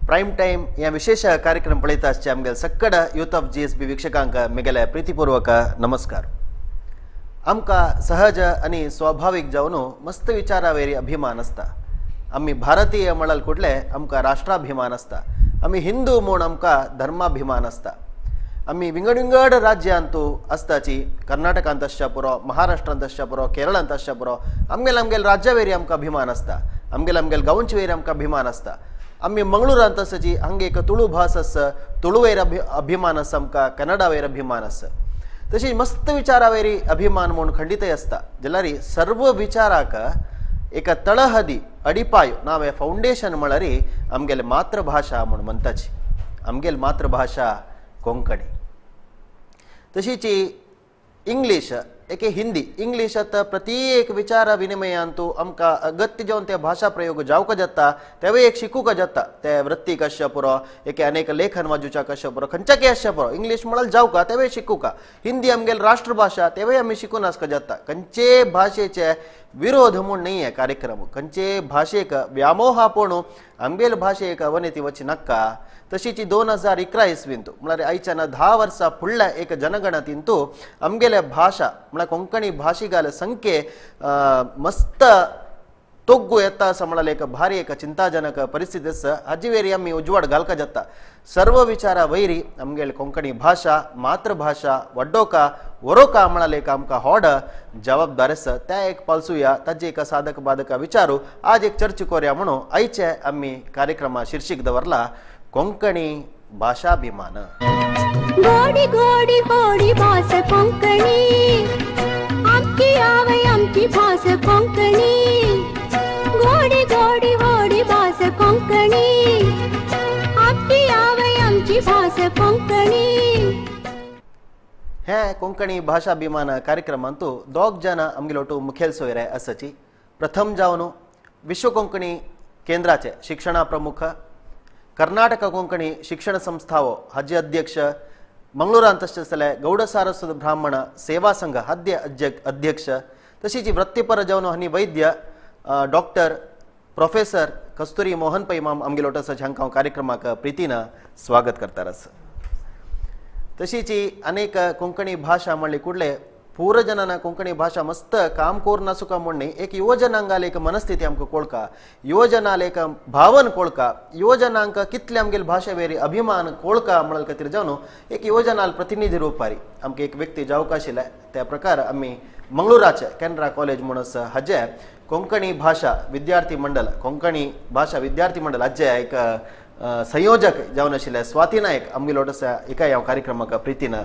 Prime time या विशेष कार्यक्रम पळयता आसचे आमगेले सक्कड यूथ ऑफ GSB वीक्षकांक मेगेले प्रीतिपूर्वक नमस्कार। आमकां सहज आनी स्वाभावीक जावन मस्त विचारावेरी अभिमान आसता। आमी भारतीय म्हळ्यार कुडले आमकां राष्ट्राभिमान आसता। आमी हिंदू म्हूण आमकां धर्माभिमान आसता। आमी विंगड विंगड राज्यांतू आसताची, कर्नाटकांत आसच्या पुरो, महाराष्ट्रांत आसच्या पुरो, केरळांत आसच्या पुरो, आमगेले आमगेले राज्यावेरी आमकां अभिमान आसता। आमगेले आमगेले गांवचे वयर आमकां अभिमान आसता। आमी मंगळूरांत आसाची, हांगा एक तुळू भास आसा, तुळू वयर अभिमान आसा आमकां, कन्नडा वयर अभिमान आसा। तशी मस्त विचारावेरी अभिमान म्हूण खंडितय आसता। जाल्यार सर्व विचाराक एका तळहदी अडिपाय नांव फावंडेशन म्हळ्यार आमगेले मातृभाशा म्हूण म्हणटाची। आमगेली मातृभाशा कोंकणी। तशीच इंग्लीश एके हिंदी, इंग्लीश आतां प्रत्येक विचार विनिमयांतू आमकां अगत्य जावन ते भाशा प्रयोग जावंक जाता, तेवूय एक शिकूंक जाता। ते वृत्तीक आसच्या पुरो, एके अनेक लेखन वाजूच्याक आसच्या पुरो, खंयच्याकय आसच्या पुरो, इंग्लीश म्हळ्यार जावका तेवूय शिकूंक। हिंदी आमगेली राष्ट्रभाशा, तेवूय आमी शिकून आसका जाता। खंयचे भाशेचे विरोध म्हूण न्ही हे कार्यक्रम, खंयचे भाशेक व्यामोहा पूण आमगेले भाशेक अवनती वच नाका। तशीच 2011 इस्वींतू म्हळ्यार आयच्यान 10 वर्सां फुडल्या एक जनगणतींतू आमगेले भाशा म्हळ्यार कोंकणी भाशिकाले संख्ये मस्त तोग्गू येता असो म्हळ्यार एक भारी एक चिंताजनक परिस्थिती आसा। हाजे वयर आमी उजवाड घालका जाता। सर्व विचारा वयरी आमगेली कोंकणी भाशा मातृभाशा वड्डोका वरोका म्हळ्यार एक आमकां होड जबाबदार आसा। त्या एक पालसुया ताजे एक साधक बाधक विचारू आज एक चर्चा करूया म्हणून आयचे आमी कार्यक्रमा शीर्षक दवरला कोंकणी भाषाभिमान। गोडी गोडी गोडी भास कोंकणी, आमची आवय आमची भास कोंकणी। गोडी गोडी गोडी भास कोंकणी, आमची आवय आमची भास कोंकणी। हे कोंकणी भाषाभिमान कार्यक्रमांतू दोग जन आमगेले ओटू मुखेल सोयरे आसाची। प्रथम जावन विश्व कोंकणी केंद्राचे शिक्षणा प्रमुख, कर्नाटक कोंकणी शिक्षण संस्थावो हाजे अध्यक्ष, मंगळूरांत आसतले गौड सारस्वत ब्राह्मण सेवा संघ हाद्य अध्यक्ष, तशीच वृत्तीपर जावन आनी वैद्य डॉक्टर प्रोफेसर कस्तुरी मोहन पै माम आमगेले ओटो आसाची। हांकां हांव कार्यक्रमाक प्रितीन स्वागत करता आसा। तशीच अनेक कोंकणी भाशा म्हणली कुडले पूर्वजनांना कोंकणी भाशा मस्त काम करून आसूका म्हूण न्ही, एक युवजनांगाले एक मनस्थिती आमकां कोळका, युवजनाले एक भावन कोळका, युवजनांक कितले आमगेले भाशे वयर अभिमान कोळका म्हणल्या खातीर जावन एक युवजनाल प्रतिनिधी रुपारी आमकां एक व्यक्ती जावंक आशिल्ले। त्या प्रकार आमी मंगळूराचे केनरा कॉलेज म्हूण आसा हाजे कोंकणी भाशा विद्यार्थी मंडळ, कोंकणी भाशा विद्यार्थी मंडळ हाजे एक संयोजक जावन आशिल्ले स्वाती नायक आमगेलो आसा। एकाय हांव कार्यक्रमाक प्रितीन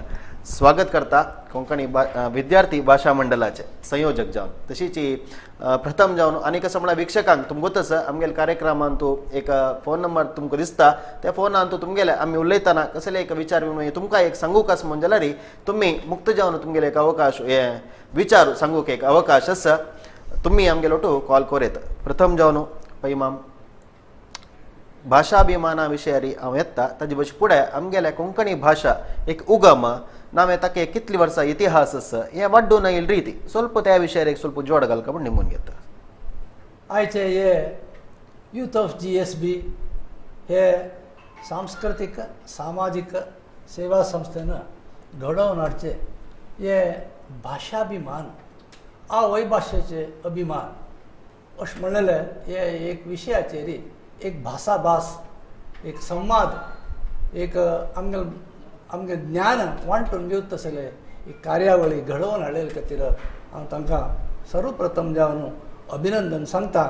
स्वागत करता कोंकणी विद्यार्थी भाशा मंडळाचे संयोजक जावन। तशीच प्रथम जावन आनी कसो म्हळ्यार वीक्षकांक तुमकां आसा आमगेले कार्यक्रमांतू एक फोन नंबर तुमकां दिसता, त्या फोनांतू तुमगेले आमी उलयतना कसले एक विचार विनिमय तुमकां एक सांगूंक आसा म्हूण जाल्यार तुमी मुक्त जावन तुमगेले एक अवकाश हे विचार सांगूंक एक अवकाश आसा, तुमी आमगेलो टू कॉल करूं येता। प्रथम जावन पै माम भाषाभिमाना विशयारी हांव येता, ताजे बश फुडें आमगेले कोंकणी भाशा एक उगम नांव ताका कितली वर्सां इतिहास आसा हें वाड्डून आयिल्ली रिती स्वल्प त्या विशयार एक स्वल्प जोड घालका म्हूण निमून घेता। आयचे हे यूथ ऑफ GSB हे सांस्कृतीक सामाजीक सेवा संस्थेन घडोवन हाडचे हे भाषाभिमान, आवय भाशेचे अभिमान अशें म्हणलेलें हे एक विशयाचेर एक भासाभास, एक संवाद, एक आमगेले आमगे ज्ञान वांटून घेवता तसले एक कार्यावळी घडोवन हाडले खातीर हांव तांकां सर्वप्रथम जावन अभिनंदन सांगता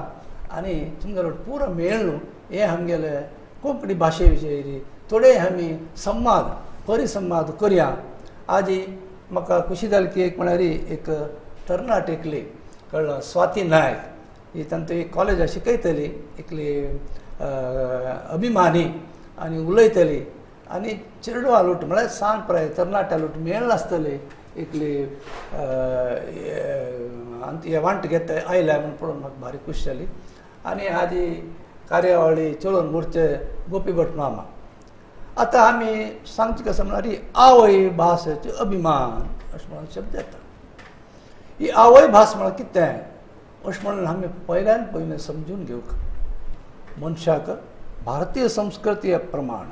आनी तुमगेलो पुरो मेळ न्हू हे आमगेले कोंकणी भाशे विशयी थोडे आमी संवाद परिसंवाद करया। आजी म्हाका खुशी जाली की एक म्हळ्यार एक तरणाटी एकली कळ्ळो स्वाती नायक ही तांतू एक कॉलेजा शिकयतली, एकली अभिमानी आनी उलयतली आनी चेडवां लूट म्हळ्यार सान प्राय तरणाट्या लूट मेळनासतली एकली हे वांट घेता आयल्या म्हूण पळोवन म्हाका भारी खूश जाली। आनी हाजी कार्यावळी चलोवन व्हरचे गोपी भट मामा। आतां आमी सांगचे कशें म्हळ्यार ही आवय भाशेचो अभिमान अशें म्हणून शब्द येता। ही आवय भास म्हळ्यार कितें अशें म्हणून आमी पयल्यान पयलें समजून घेवंक मनशाक भारतीय संस्कृती प्रमाण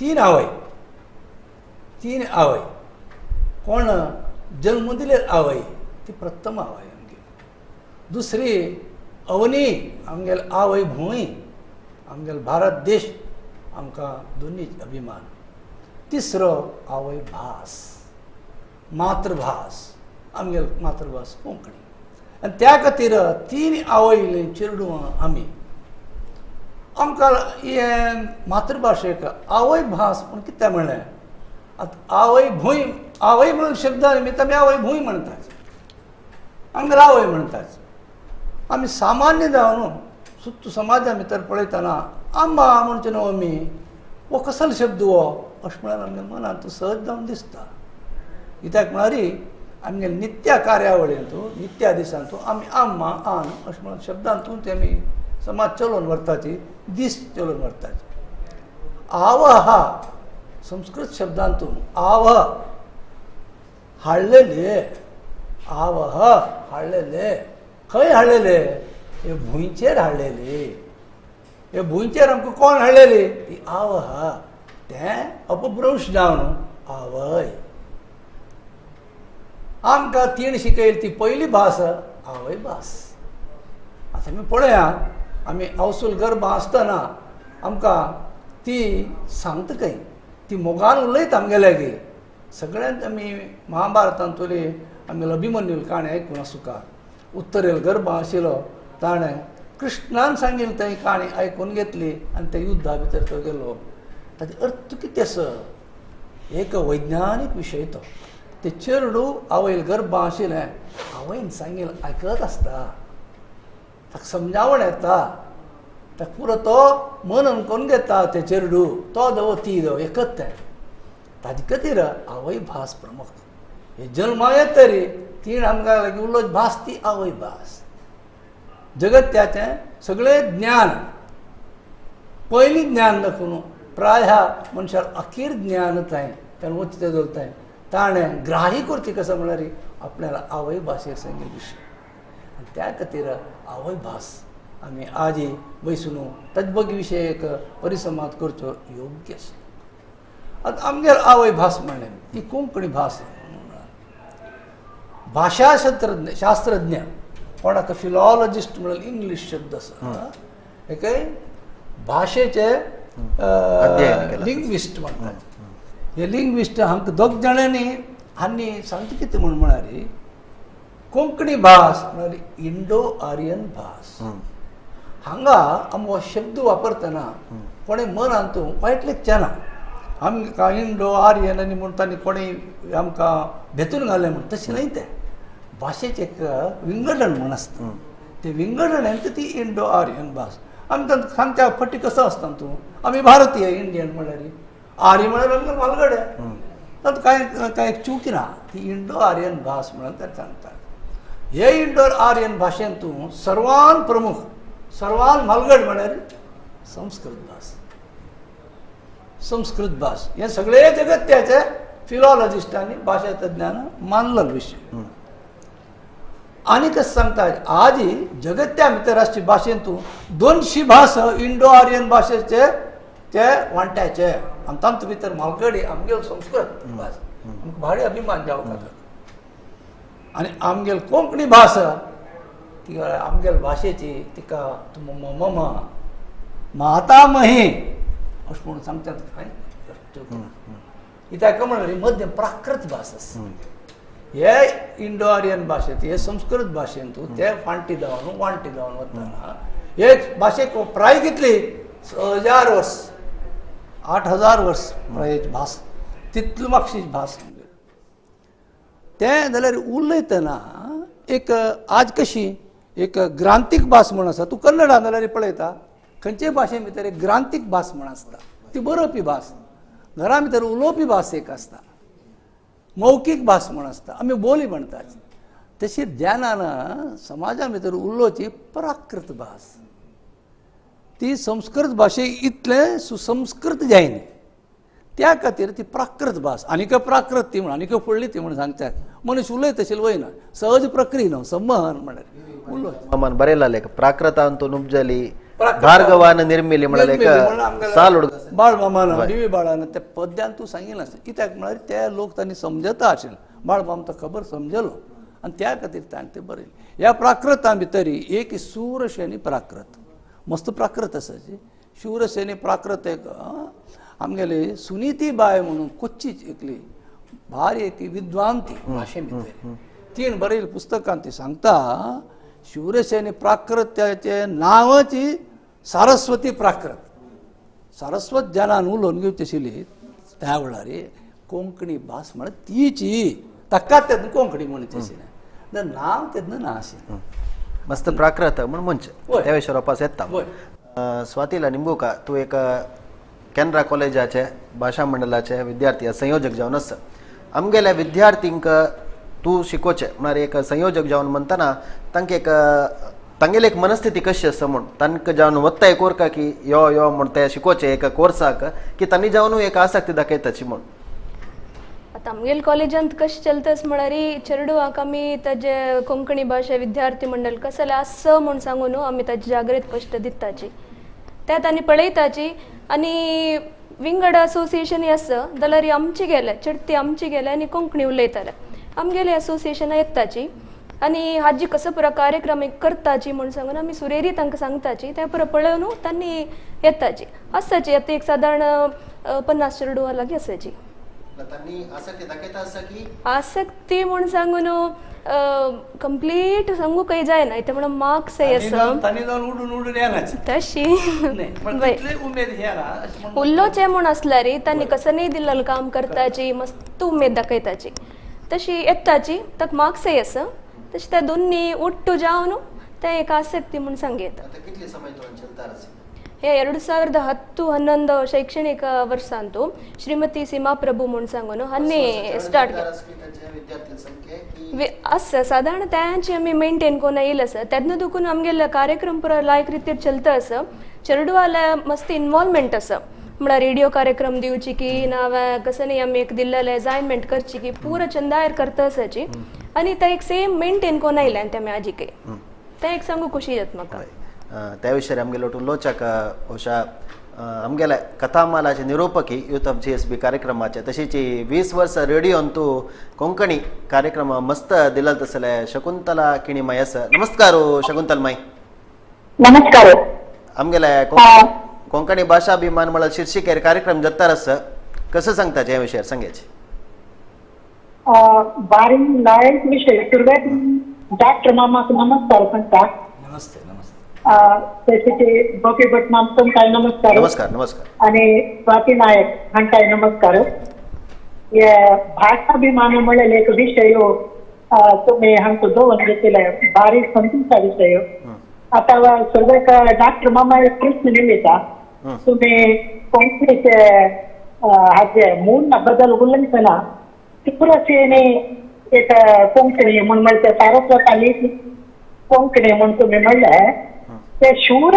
तीन आवय, तीन आवय कोण जन्म दिले आवय ती प्रथम आवय आमगे, दुसरी अवनी आमगेले आवय भूंय आमगेले भारत देश आमकां दोनूय अभिमान, तिसरो आवय भास मातृभास आमगेले मातृभास कोंकणी. आनी त्या खातीर तीन आवय चेडवां आमी आमकां हें मातृभाशेक आवय भास म्हूण कितें म्हणलें आतां आवय भूंय आवय म्हणून शब्दा निमित्त आमी आवय भूंय म्हणटात, आमगेले आवय म्हणटात. आमी सामान्य जावन सुत्त समाजा भितर पळयतना आंबा म्हणचे न्हू आमी हो कसलो शब्द हो अशें म्हळ्यार आमगे मनांत सहज जावन दिसता. कित्याक म्हळ्यार आमगे नित्या कार्यावळींतू नित्या दिसांतू आमी आम्मा आन अशें म्हणून शब्दांतून ते आमी समाज चलोवन व्हरताची दीस चलोवन व्हरताची. आव हा संस्कृत शब्दांतून आव हाडलेले, आवह हाडलेले, खंय हाडलेले हे भुंयचेर हाडलेले, हे भुंयचेर आमकां कोण हाडलेली ती आवह, तें अपभ्रंश जावन आवय आमकां तीण शिकयली ती पयली भास आवय भास. आतां आमी पळया आमी आवसूल गर्भ आसतना आमकां ती सांगता खंय ती मोगान उलयता आमगेले लागीं. सगळ्यांत आमी महाभारतांतली आमगेलो अभिमन्यूल काणी आयकून आसुका, उत्तरेल गर्भ आशिल्लो ताणें कृष्णान सांगिल्ली थंय काणी आयकून घेतली आनी त्या युद्धा भितर तो गेलो. ताजो अर्थ कितें आसा एक वैज्ञानीक विशय तो. ते चेडूं आवयल गर्भ आशिल्लें आवयन सांगिल्लें आयकत आसता, ताका समजावण येता, ताका पुरो तो मनन करून घेता ते चेडूं, तो दव ती दव एकच तें. ताजे खातीर आवय भास प्रमुख. हे जल्मा येत तरी तीण आमकां लागीं उलोवची भास ती आवय भास. जगत्याचें सगळें ज्ञान पयलीं ज्ञान दाखोवन प्राय मनशाक अखेर ज्ञान तांय ताणें वचतें चलताय ताणें ग्राही करची कसो म्हळ्यार आपल्याला आवय भाशेक सांगिल्लो विशय. आनी त्या खातीर आवय भास आमी आजी बैसून ताजे बगी विशय एक परिसंवाद करचो योग्य आसा. आतां आमगेर आवय भास म्हणलें ती कोंकणी भास. भाशा शास्त्रज्ञ कोणाक फिलॉलॉजिस्ट म्हणल्यार इंग्लीश शब्द आसा हे भाशेचे लिंग्विस्ट म्हणटात. हे लिंग्विस्ट हांकां दोग जाणांनी आनी सांगता कितें म्हूण म्हळ्यार कोंकणी भास म्हळ्यार इंडो आर्यन भास. हांगा आमी हो शब्द वापरतना कोणें मनांत वायट लेखचें ना आमकां इंडो आर्यन आनी म्हूण तांणी कोणें आमकां भेतून घालें म्हूण तशें न्हय तें. भाशेचें एक विंगडण म्हूण आसता तें विंगडण ती इंडो आर्यन भास. आमी तांकां सांगच्या फटी कसो आसता तूं आमी भारतीय इंडियन म्हळ्यार आर्य म्हळ्यार आमकां म्हालगडे तातूंत कांय कांय चूक ना. ती इंडो आर्यन भास म्हणून ते सांगतात. हे इंडो आर्यन भाशेंत तूं सर्वान प्रमुख सर्वान म्हालगड म्हळ्यार संस्कृत भास. संस्कृत भास हे सगळे जगत्याचे फिलॉलॉजिस्टांनी भाशा तज्ञान मानलो विशय. आनी कशें सांगता आजी जगत्या भितर आसची भाशेंत तूं 200 भास इंडो आर्यन भाशेचे ते वांट्याचे आनी तांचे भितर म्हालगडी आमगेल संस्कृत भास आमकां भारी अभिमान जावंक जाता. आनी आमगेल कोंकणी भास ती आमगेल भाशेची तिका मम मातामही अशें म्हणून सांगतात कांय कित्याक म्हणल्यार मध्यम प्राकृत भास आसा. हे इंडो आर्यन भाशेंत हे संस्कृत भाशेंत ते फांटी जावन वांटी जावन वतना हे भाशेक प्राय कितली 6000 वर्स 8000 वर्स प्रायेची भास तितली मातशी भास. तें जाल्यार उलयतना एक आज कशी एक ग्रांथीक भास म्हूण आसा. तूं कन्नडा जाल्यार पळयता खंयचेय भाशे भितर एक ग्रांथीक भास म्हूण आसता ती बरोवपी भास, घरा भितर उलोवपी भास एक आसता, मौखीक भास म्हूण आसता आमी बोली म्हणटात. तशी ज्ञानान समाजा भितर उलोवची प्राकृत भास ती संस्कृत भाशे इतलें सुसंस्कृत जायना त्या खातीर ती प्राकृत भास. आनीक प्राकृत ती म्हण आनीक फुडली ती म्हण सांगतात मनीस उलयत आशिल्लो वयना सहज प्रक्रिया न्हू संवहन म्हळ्यार उलोवचें. मामान बरयला लेख प्राकृतांतून उपजली भार्गवान निर्मिली म्हळ्यार साल बाळमामान डी व्ही बाळान त्या पद्यान तूं सांगिल्लें आसता. कित्याक म्हळ्यार ते लोक तांणी समजता आशिल्ले, बाळमाम तो खबर समजलो आनी त्या खातीर ताणें तें बरयलें. ह्या प्राकृतां भितर एक शूरसेनी प्राकृत, मस्त प्राकृत आसा जी शूरसेनी प्राकृत. एक आमगेली सुनीती बाय म्हणून कोच्ची एकली भारी एक विद्वान ती भाशे भितर, तीन बरयल्ली पुस्तकां ती सांगता शूरसेनी प्राकृत्याचे नांवाची सारस्वती प्राकृत. सारस्वत जनान उलोवन घेवची आशिल्ली त्या वेळार कोंकणी भास म्हळ्यार तीची, ताका तेन्ना कोंकणी म्हणची आशिल्लें, नांव तेन्ना ना आशिल्लें. मस्त प्राकृत म्हूण म्हणचें त्या विशयार वापस येता. स्वातीला निमगुका, तूं एक केनरा कॉलेजाचे भाशा मंडळाचे विद्यार्थी संयोजक जावन आसा. आमगेल्या विद्यार्थींक तूं शिकोवचें म्हळ्यार एक संयोजक जावन म्हणटना तांकां एक तांगेली एक मनस्थिती कशी आसा म्हूण तांकां जावन वत्ता एक कोर्का की यो यो म्हूण ते शिकोवचें एका कोर्साक की तांणी जावन एक आसक्ती दाखयताची म्हूण. आतां आमगेले कॉलेजांत कशें चलता म्हळ्यार चेडवांक आमी ताजे कोंकणी भाशा विद्यार्थी मंडळ कसलें आसा म्हूण सांगू न्हू, आमी ताजी जागृत फस्ट दिताची, ते तांणी पळयताची. आनी विंगड असोसिएशन आसा जाल्यार आमचे गेले चडती आमचे गेले आनी कोंकणी उलयताले आमगेले असोसिएशनां येताची आनी हाजी कसो पुरो कार्यक्रम करताची म्हूण सांगून आमी सुरेरी तांकां सांगताची, ते पुरो पळोवन तांणी येताची आसाची. आतां एक सादारण 50 चेडवां लागीं आसाची. आसक्ती म्हूण सांगून कंप्लीट सांगू काही जायना, इतलें म्हणून मार्क्स आसा तशी उल्लोचे म्हूण आसल्यार तांणी कसं नाही दिल्लें काम करताची, मस्त उमेद दाखयताची, तशी येताची, ताका मार्क्सय आसा. तशें त्या दोन्ही उट्टू जावन ते एक आसक्ती म्हूण सांगता. हे 2010-11 शैक्षणिक वर्षांतु श्रीमती सीमा प्रभू म्हूण सांगून हांणी स्टार्ट आसा. सादारण त्यांची आमी मेंटेन कोन्न येयले आसा. तेन्ना देखून आमगेले कार्यक्रम पुरो लायक रितीर चलता आसा. चेडवाले मस्त इन्वॉल्वमेंट आसा, म्हळ्यार रेडियो कार्यक्रम दिवची की ना कसं न्ही आमी एक दिल्लेले असायनमेंट करची की पुरो चंदायर करता आसाची आनी ते एक सेम मेंटेन कोन्न येयले आनी ते आमी आजिकय तें एक सांगू खुशी जाता म्हाका. त्या विशयार आमगेलो उलोवच्याक अशा आमगेल्या कथामालाचे निरूपकी यूथ ऑफ GSB कार्यक्रमाचे तशीच 20 वर्सां रेडियोन तूं कोंकणी कार्यक्रम मस्त दिला तसले शकुंतला किणी माई आसा. नमस्कार शकुंतला माई. नमस्कार. आमगेल्या कोंकणी भाशा अभिमान म्हळ्यार शीर्षिकेर कार्यक्रम जाता आसा, कसं सांगता ह्या विशयार सांगायचे? बारी लायक विशय. सुरवेक डॉक्टर मामाक नमस्कार सांगता. नमस्ते. नमस्ते. तशें गोपी भट माम तुमकांय नमस्कार. नमस्कार. नमस्कार. आनी स्वाती नायक हांकांय नमस्कार. हे भाशाभिमान म्हणलें एक विशय तुमी हांकां दवरून घेतिल्ले, बारीक संतोषा विशय. आतां सुरवेक डॉक्टर मामा एक प्रश्न निमिता, तुमी कोंकणीचे हाजे मूळ बदल उलयतना त्रिपुराचें एक कोंकणी म्हूण म्हणटा सारस्वताली कोंकणी म्हूण तुमी म्हणलें, ते शूर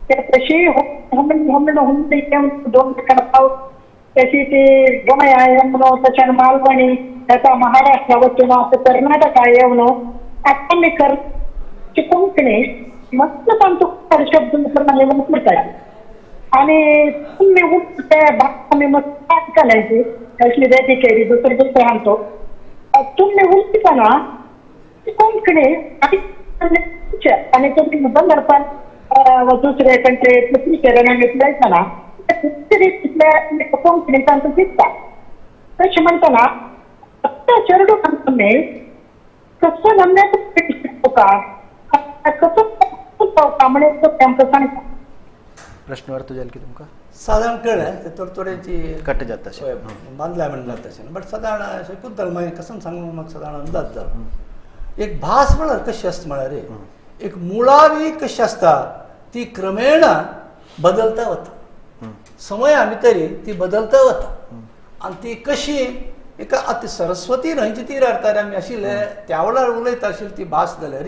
ते तशी दोन तशी ती गोंया येवन तशें मालवणी येता महाराष्ट्रा वचून आतां कर्नाटका येवन आतां आमी कोंकणी मस्त तांचो शब्द वापरतात आनी तुमी ते भास आमी मस्त आयकल्याची असली रेडी केली दुसरे दुसरे आमचो तुमी उलयतना कोंकणी आनी तुमी बंदरपान दुसरे कंट्री तिसरे आमी पळयतना कोंकणी तांकां दिसता. तशें म्हणटना फक्त चेडूं तुमी कसो नमन्याक कसो पावता म्हणून आमकां सांगता. प्रश्न अर्थ जाल की तुमकां सादारण कळ्ळें, ते थोडे थोड्यांची कट जाता तशें बांदल्या म्हणल्यार तशें, बट सादारण शकुंतला मागीर कसं सांगू म्हाका सादारण अंदाज जालो. एक भास म्हळ्यार कशी आसता म्हळ्यार एक मुळावी कशी आसता ती क्रमेण बदलता वता, समया भितर ती बदलता वता आनी ती कशी एका आतां सरस्वती न्हंयच्या तिरार आमी आशिल्ले त्या वेळार उलयता आशिल्ली ती भास जाल्यार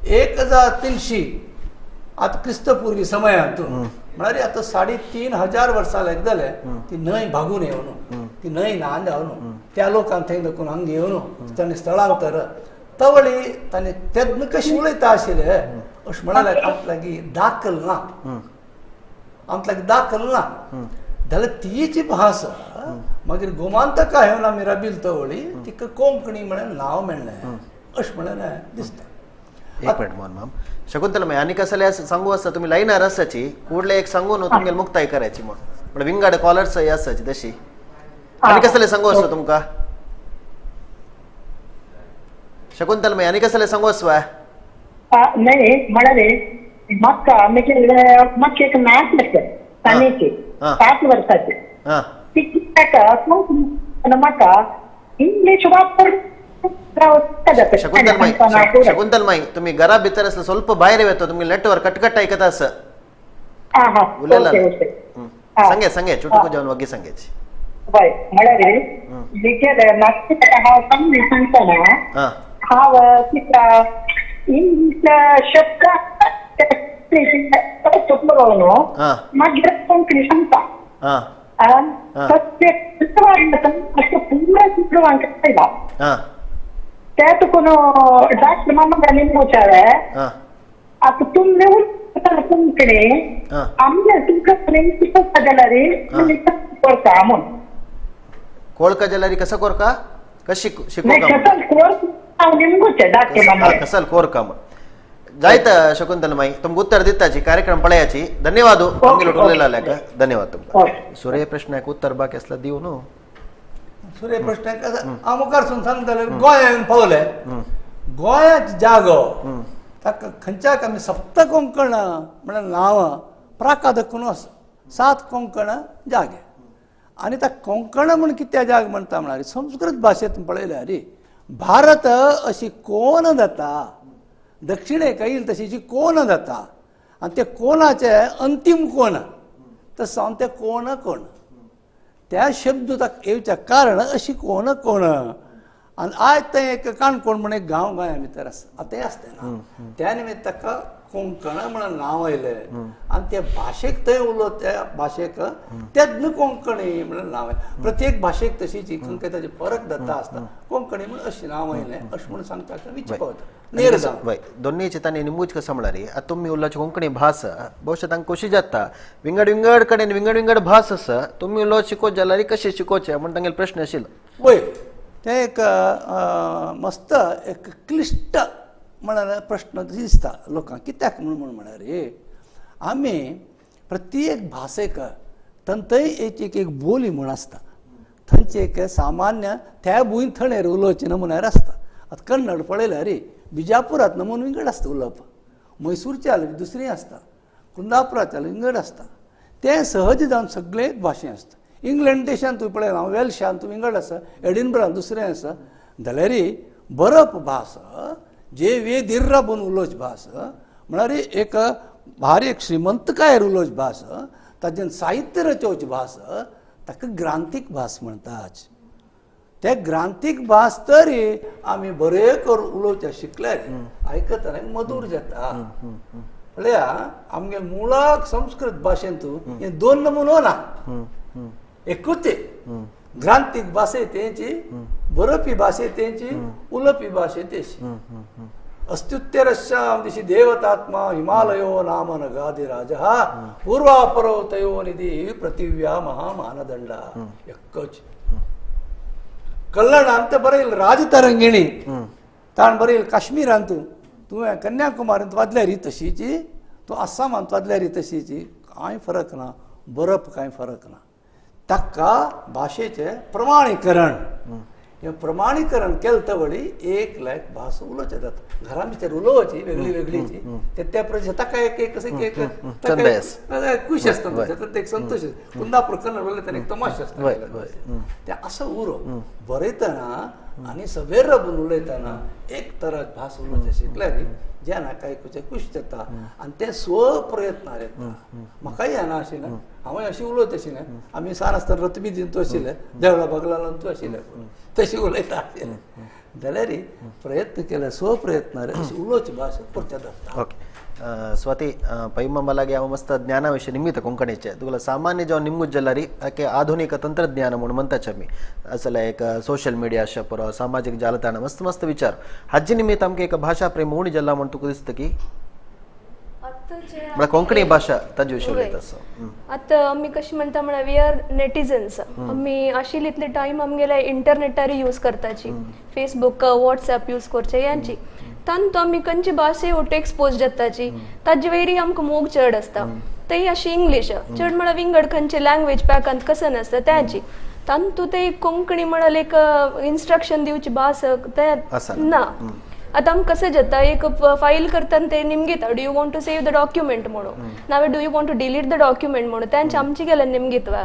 1300 आतां क्रिस्तपूर्वी समयांत म्हळ्यार आतां 3500 वर्सां लायक जाले ती न्हंय भागून येवन ती न्हंय न्हाण जावन त्या लोकांक थंय देखून हांगा येवन तांणी स्थळांतर तवळी ताणें तेन्ना कशी उलयता आशिल्ले अशें म्हळ्यार आमकां लागीं दाखल ना, आमकां लागीं दाखल ना. जाल्यार तीच भास मागीर गोमांतका येवन आमी राबिल तवळी तिका कोंकणी म्हळ्यार नांव मेळ्ळें अशें म्हळ्यार दिसता. एक मिनिट मोहन माम, शकुंतला माई आनी कसले सांगू आसता तुमी लायनार आसाची कुडले एक सांगू न्हू तुमगेले मुक्ताय करायची म्हण म्हळ्यार विंगड कॉलर्स आसाची तशी आनी कसले सांगू आसता तुमकां शकुंतला माई आनी कसले सांगू आसवा? नाही म्हळ्यार म्हाका म्हाका एक नाच आसा तानेची 7 वर्साची ती कित्याक म्हाका इंग्लीश वापर. शकुंतल माई, शकुंतल माई तुम्ही घरा भितर असलं ಸ್ವಲ್ಪ बाहेर येतो तुम्ही नेटवर्क कटकट ऐकत असं उलयला सांगे सांगे चुटकू जावन वग्गी सांगेची हय म्हळ्यार हांव सांगतना हांव तिका इंग्लीश शब्द न्हू मागीर कोंकणी सांगता पुरा चित्रवांक आयला ते तुका डॉक्टर मामा निमूचावे आता तुमने उलयता कोंकणी आमगे तुमकां शिकता जाल्यार करता म्हूण कोळका जाल्यार कसं कोरका कशी शिकोवका निमगुचे डॉक्टर मामा कसल कोरका म्हूण जायत शकुंतला माई तुमकां उत्तर दिताची कार्यक्रम पळयाची. धन्यवाद उलयला धन्यवाद तुमकां. सूर्य प्रश्नाक उत्तर बाकी आसला दिव न्हू. सूर्य प्रश्न हांव मुखारसून सांगताले गोंयांत पावले गोंयांत जागो ताका खंयच्याक आमी सप्त कोंकण म्हळ्यार नांवां प्राका दखून आसा 7 कोंकण जागे आनी त्या कोंकण म्हूण कित्याक जाग म्हणटा म्हळ्यार संस्कृत भाशेंत पळयल्यार भारत अशी कोन जाता दक्षिणेक येईल तशी कोन जाता आनी ते कोनाचे अंतीम कोन तसो हांव ते कोण कोण त्या शब्द ताका येवच्या कारण अशी कोण कोण आनी आयज तें एक काणकोण म्हण एक गांव गोंया भितर आसा आतां आसता ना त्या निमित्त ताका कोंकण म्हणून नांव आयलें आनी ते भाशेक थंय उलो त्या भाशेक तेन्ना कोंकणी म्हणून नांव आयलें. प्रत्येक भाशेक तशीच खंय ताजे फरक जाता आसता कोंकणी म्हण अशें नांव आयलें अशें म्हणून सांगता विचार पावता. वय दोन्ही चितांनी निमूज कसं म्हळ्यार आतां तुमी उलोवची कोंकणी भास भोवशा तांकां खोशी जाता विंगड विंगड कडेन विंगड विंगड भास आसा तुमी उलोवप शिकोवचें जाल्यार कशें शिकोवचें म्हण तांगेलो प्रश्न आशिल्लो. वय तें एक मस्त एक क्लिश्ट म्हळ्यार प्रश्न दिसता लोकांक कित्याक म्हूण म्हळ्यार आमी प्रत्येक भाशेक थंय एक एक एक बोली म्हूण आसता थंयचे एक सामान्य त्या भूंय थंय उलोवचें नमुन्यार आसता. आतां कन्नड पळयल्यार बिजापुरांत नमून विंगड आसता उलोवप, मैसूरच्या दुसरी आसता, कुंदापुराच्या विंगड आसता. तें सहज जावन सगळे भाशे आसता. इंग्लंड देशांत तूं पळयला वेल्शांत विंगड आसा, एडिनबर्गान दुसरें आसा. जाल्यार बरप भास जे वे दिर्रा बन उलोवची भास म्हळ्यार एक भारी एक श्रीमंतकायेर उलोवची भास ताजेन साहित्य रचोवची भास ताका ग्रांथीक भास म्हणटात. ते ग्रांथीक भास तरी आमी बरें करून उलोवचें शिकल्यार आयकतना मधूर जाता. म्हळ्यार आमगे मुळाक संस्कृत भाशेंत हे दोन नमुनो ना एकूच ग्रांथीक भाशे तेंची बरोवपी भाशे तेंची उलोवपी भाशे तेची. अस्त्युत्तरस्यां दिशि देवतात्मा हिमालयो नाम नगाधिराजः पूर्वापरो तयो निधि पृथिव्या महामानदंड एकच. कल्लण ಅಂತ ಬರೆಯಿಲ್ಲ ರಾಜತರಂಗಿಣಿ ताण बरयल काश्मीरांत तुवें कन्याकुमारींत वाजल्यार तशीची तूं आसामांत वाजल्यार तशीची कांय फरक ना बरप कांय फरक ना. ताका भाशेचें प्रमाणीकरण हें प्रमाणीकरण केलें तवळी एक लायक भास उलोवचें जाता. घरा भितर उलोवची वेगळी वेगळीची ते त्या प्रदेश ताका एक एक एक खूश आसता एक संतोश कुंदापूर कन्नड उलयतना एक तमाशो आसता ते असो उरो बरयतना आनी सवेर राबून उलयतना एक तरा भास उलोवचें शिकल्यार जेन्ना आयकुचें खूश जाता आनी तें स्वप्रयत्नार येता. म्हाकाय येना आशिल्लें हांवूय अशें उलयत आशिल्लें. आमी सान आसतना रतबी दिवन तूं आशिल्लें देवळा बगलान तूं आशिल्लें तशें उलयता आशिल्लें. जाल्यार प्रयत्न केले स्वप्रयत्न उलोवची भास परते जाता. ओके स्वाती ಪೈಮಂಬಲಾಗಿ ಅವ ಮಸ್ತ್ ಜ್ಞಾನ ವಿಷಯ ನಿಮ್ಮಿತ ಕೊಂಕಣಿಚೆ ತುಗಲ ಸಾಮಾನ್ಯ ಜವ ನಿಮ್ಮುಜ್ಜಲ್ಲರಿ ಆಕೆ ಆಧುನಿಕ ತಂತ್ರಜ್ಞಾನ म्हणून म्हणताच आमी असले एक सोशल मिडिया आशा पुरो सामाजिक जालताण मस्त मस्त विचार हाजे निमित्त आमकां एक भाशा प्रेम उणी जल्ला म्हण तुका दिसता की म्हळ्यार कोंकणी भाशा ताजे विशीं उलयता असो. आतां आमी कशें म्हणटा म्हळ्यार we are netizens. आमी आशिल्ले इतले टायम आमगेले इंटरनेटार यूज करताची, फेसबूक वॉट्सएप यूज करचे यांची तांतू आमी खंयचे भाशे वटे एक्सपोज जाताची ताजे वयरी आमकां मोग चड आसता. तेय अशी इंग्लीश चड म्हळ्यार विंगड खंयचे लँग्वेज पॅकांत कसं नासता त्याची तांतू ते कोंकणी म्हळ्यार एक इन्स्ट्रक्शन दिवची भास ते ना. आतां आमकां कशें जाता एक फायल करतना ते निमगिता do you want to save the document म्हणून नाजाल्यार do you want to delete the document म्हणून तेंचे आमचे गेले निमगितवा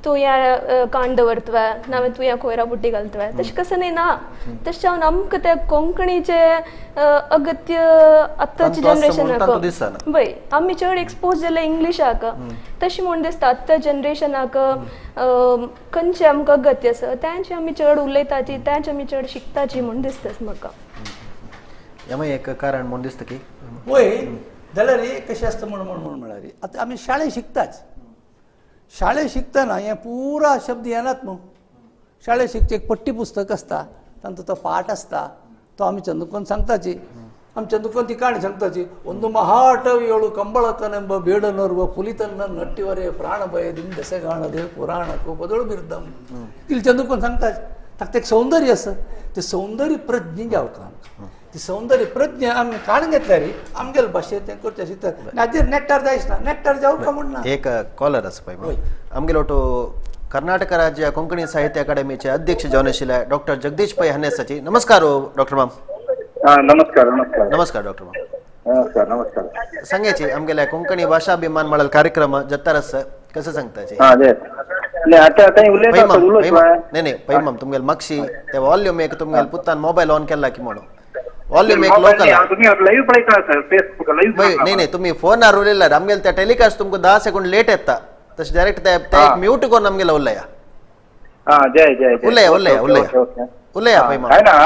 तूं ह्या काण दवरतवा नाजाल्यार तूं ह्या कोयरा बुट्टी घालतवा तशें कसं न्ही ना. तशें जावन आमकां त्या कोंकणीचें अगत्य आतांच्या जनरेशनाक वय आमी चड एक्सपोज जाले इंग्लिशाक तशें म्हूण दिसता आतां जनरेशनाक खंयचें आमकां अगत्य आसा तेंचे आमी चड उलयताची तेंचे आमी चड शिकताची म्हूण दिसता म्हाका. हें एक कारण म्हूण दिसता की वय जाल्यार कशें आसता म्हण म्हण म्हळ्यार आतां आमी शाळेंत शिकताच. शाळेंत शिकतना हें पुरा शब्द येनात न्हू. शाळेंत शिकचे एक पट्टी पुस्तक आसता तांचो तो पाठ आसता तो आमी चंद्रकोन सांगताची. आमी चंद्रकोन ती काणी सांगताची ಒಂದು ಮಹಾಟವಿಯೊಳು ಕಂಬಳಕನೆಂಬ ಬೇಡನೋರ್ವ ಪುಲಿತನ್ನ ನಟ್ಟಿವರೆ ಪ್ರಾಣ ಭಯದಿಂದ ದೆಸೆಗಾಣದೆ ಪುರಾಣ ಕೋಪದೊಳು ಬಿರುದ್ದಂ ಇಲ್ಲಿ ಚಂದ್ರಕೋನ್ सांगताच. ताका एक सौंदर्य आसा ते सौंदर्य प्रज्ञ जावका आमकां ती सौंदर्य प्रज्ञ आमी काडून घेतल्यार आमगेले भाशेंत तें करचें शिकतात. हाजेर नेट्टार जायच ना नेट्टार जावका म्हूण ना. एक कॉलर आसा पळय आमगेलो ಒಟ್ಟು कर्नाटक राज्य कोंकणी साहित्य अकादमीचे अध्यक्ष जावन आशिल्ले डॉक्टर जगदीश पै हन्नेसाची. नमस्कार डॉक्टर माम. नमस्कार नमस्कार नमस्कार डॉक्टर माम. नमस्कार नमस्कार. सांगायची आमगेल्या कोंकणी भाषा अभिमान म्हळ्यार कार्यक्रम जत्तार आसा कसं सांगताची? नाही नाही पैमाम तुमगेले मागशी ते वॉल्यूम एक तुमगेले पुत्तान मोबायल ऑन केला की म्हणून वॉल्यूम एक लोकल लाईव्ह पळयता सर फेसबुक लाईव्ह. नाही नाही तुम्ही फोनार उलयल्यार आमगेले त्या टेलिकास्ट तुमकां 10 सेकंड लेट येता तशें डायरेक्ट ते एक म्यूट करून आमगेले उलया. जय जय उलया उलया उलया उलया पैमाम. काय ना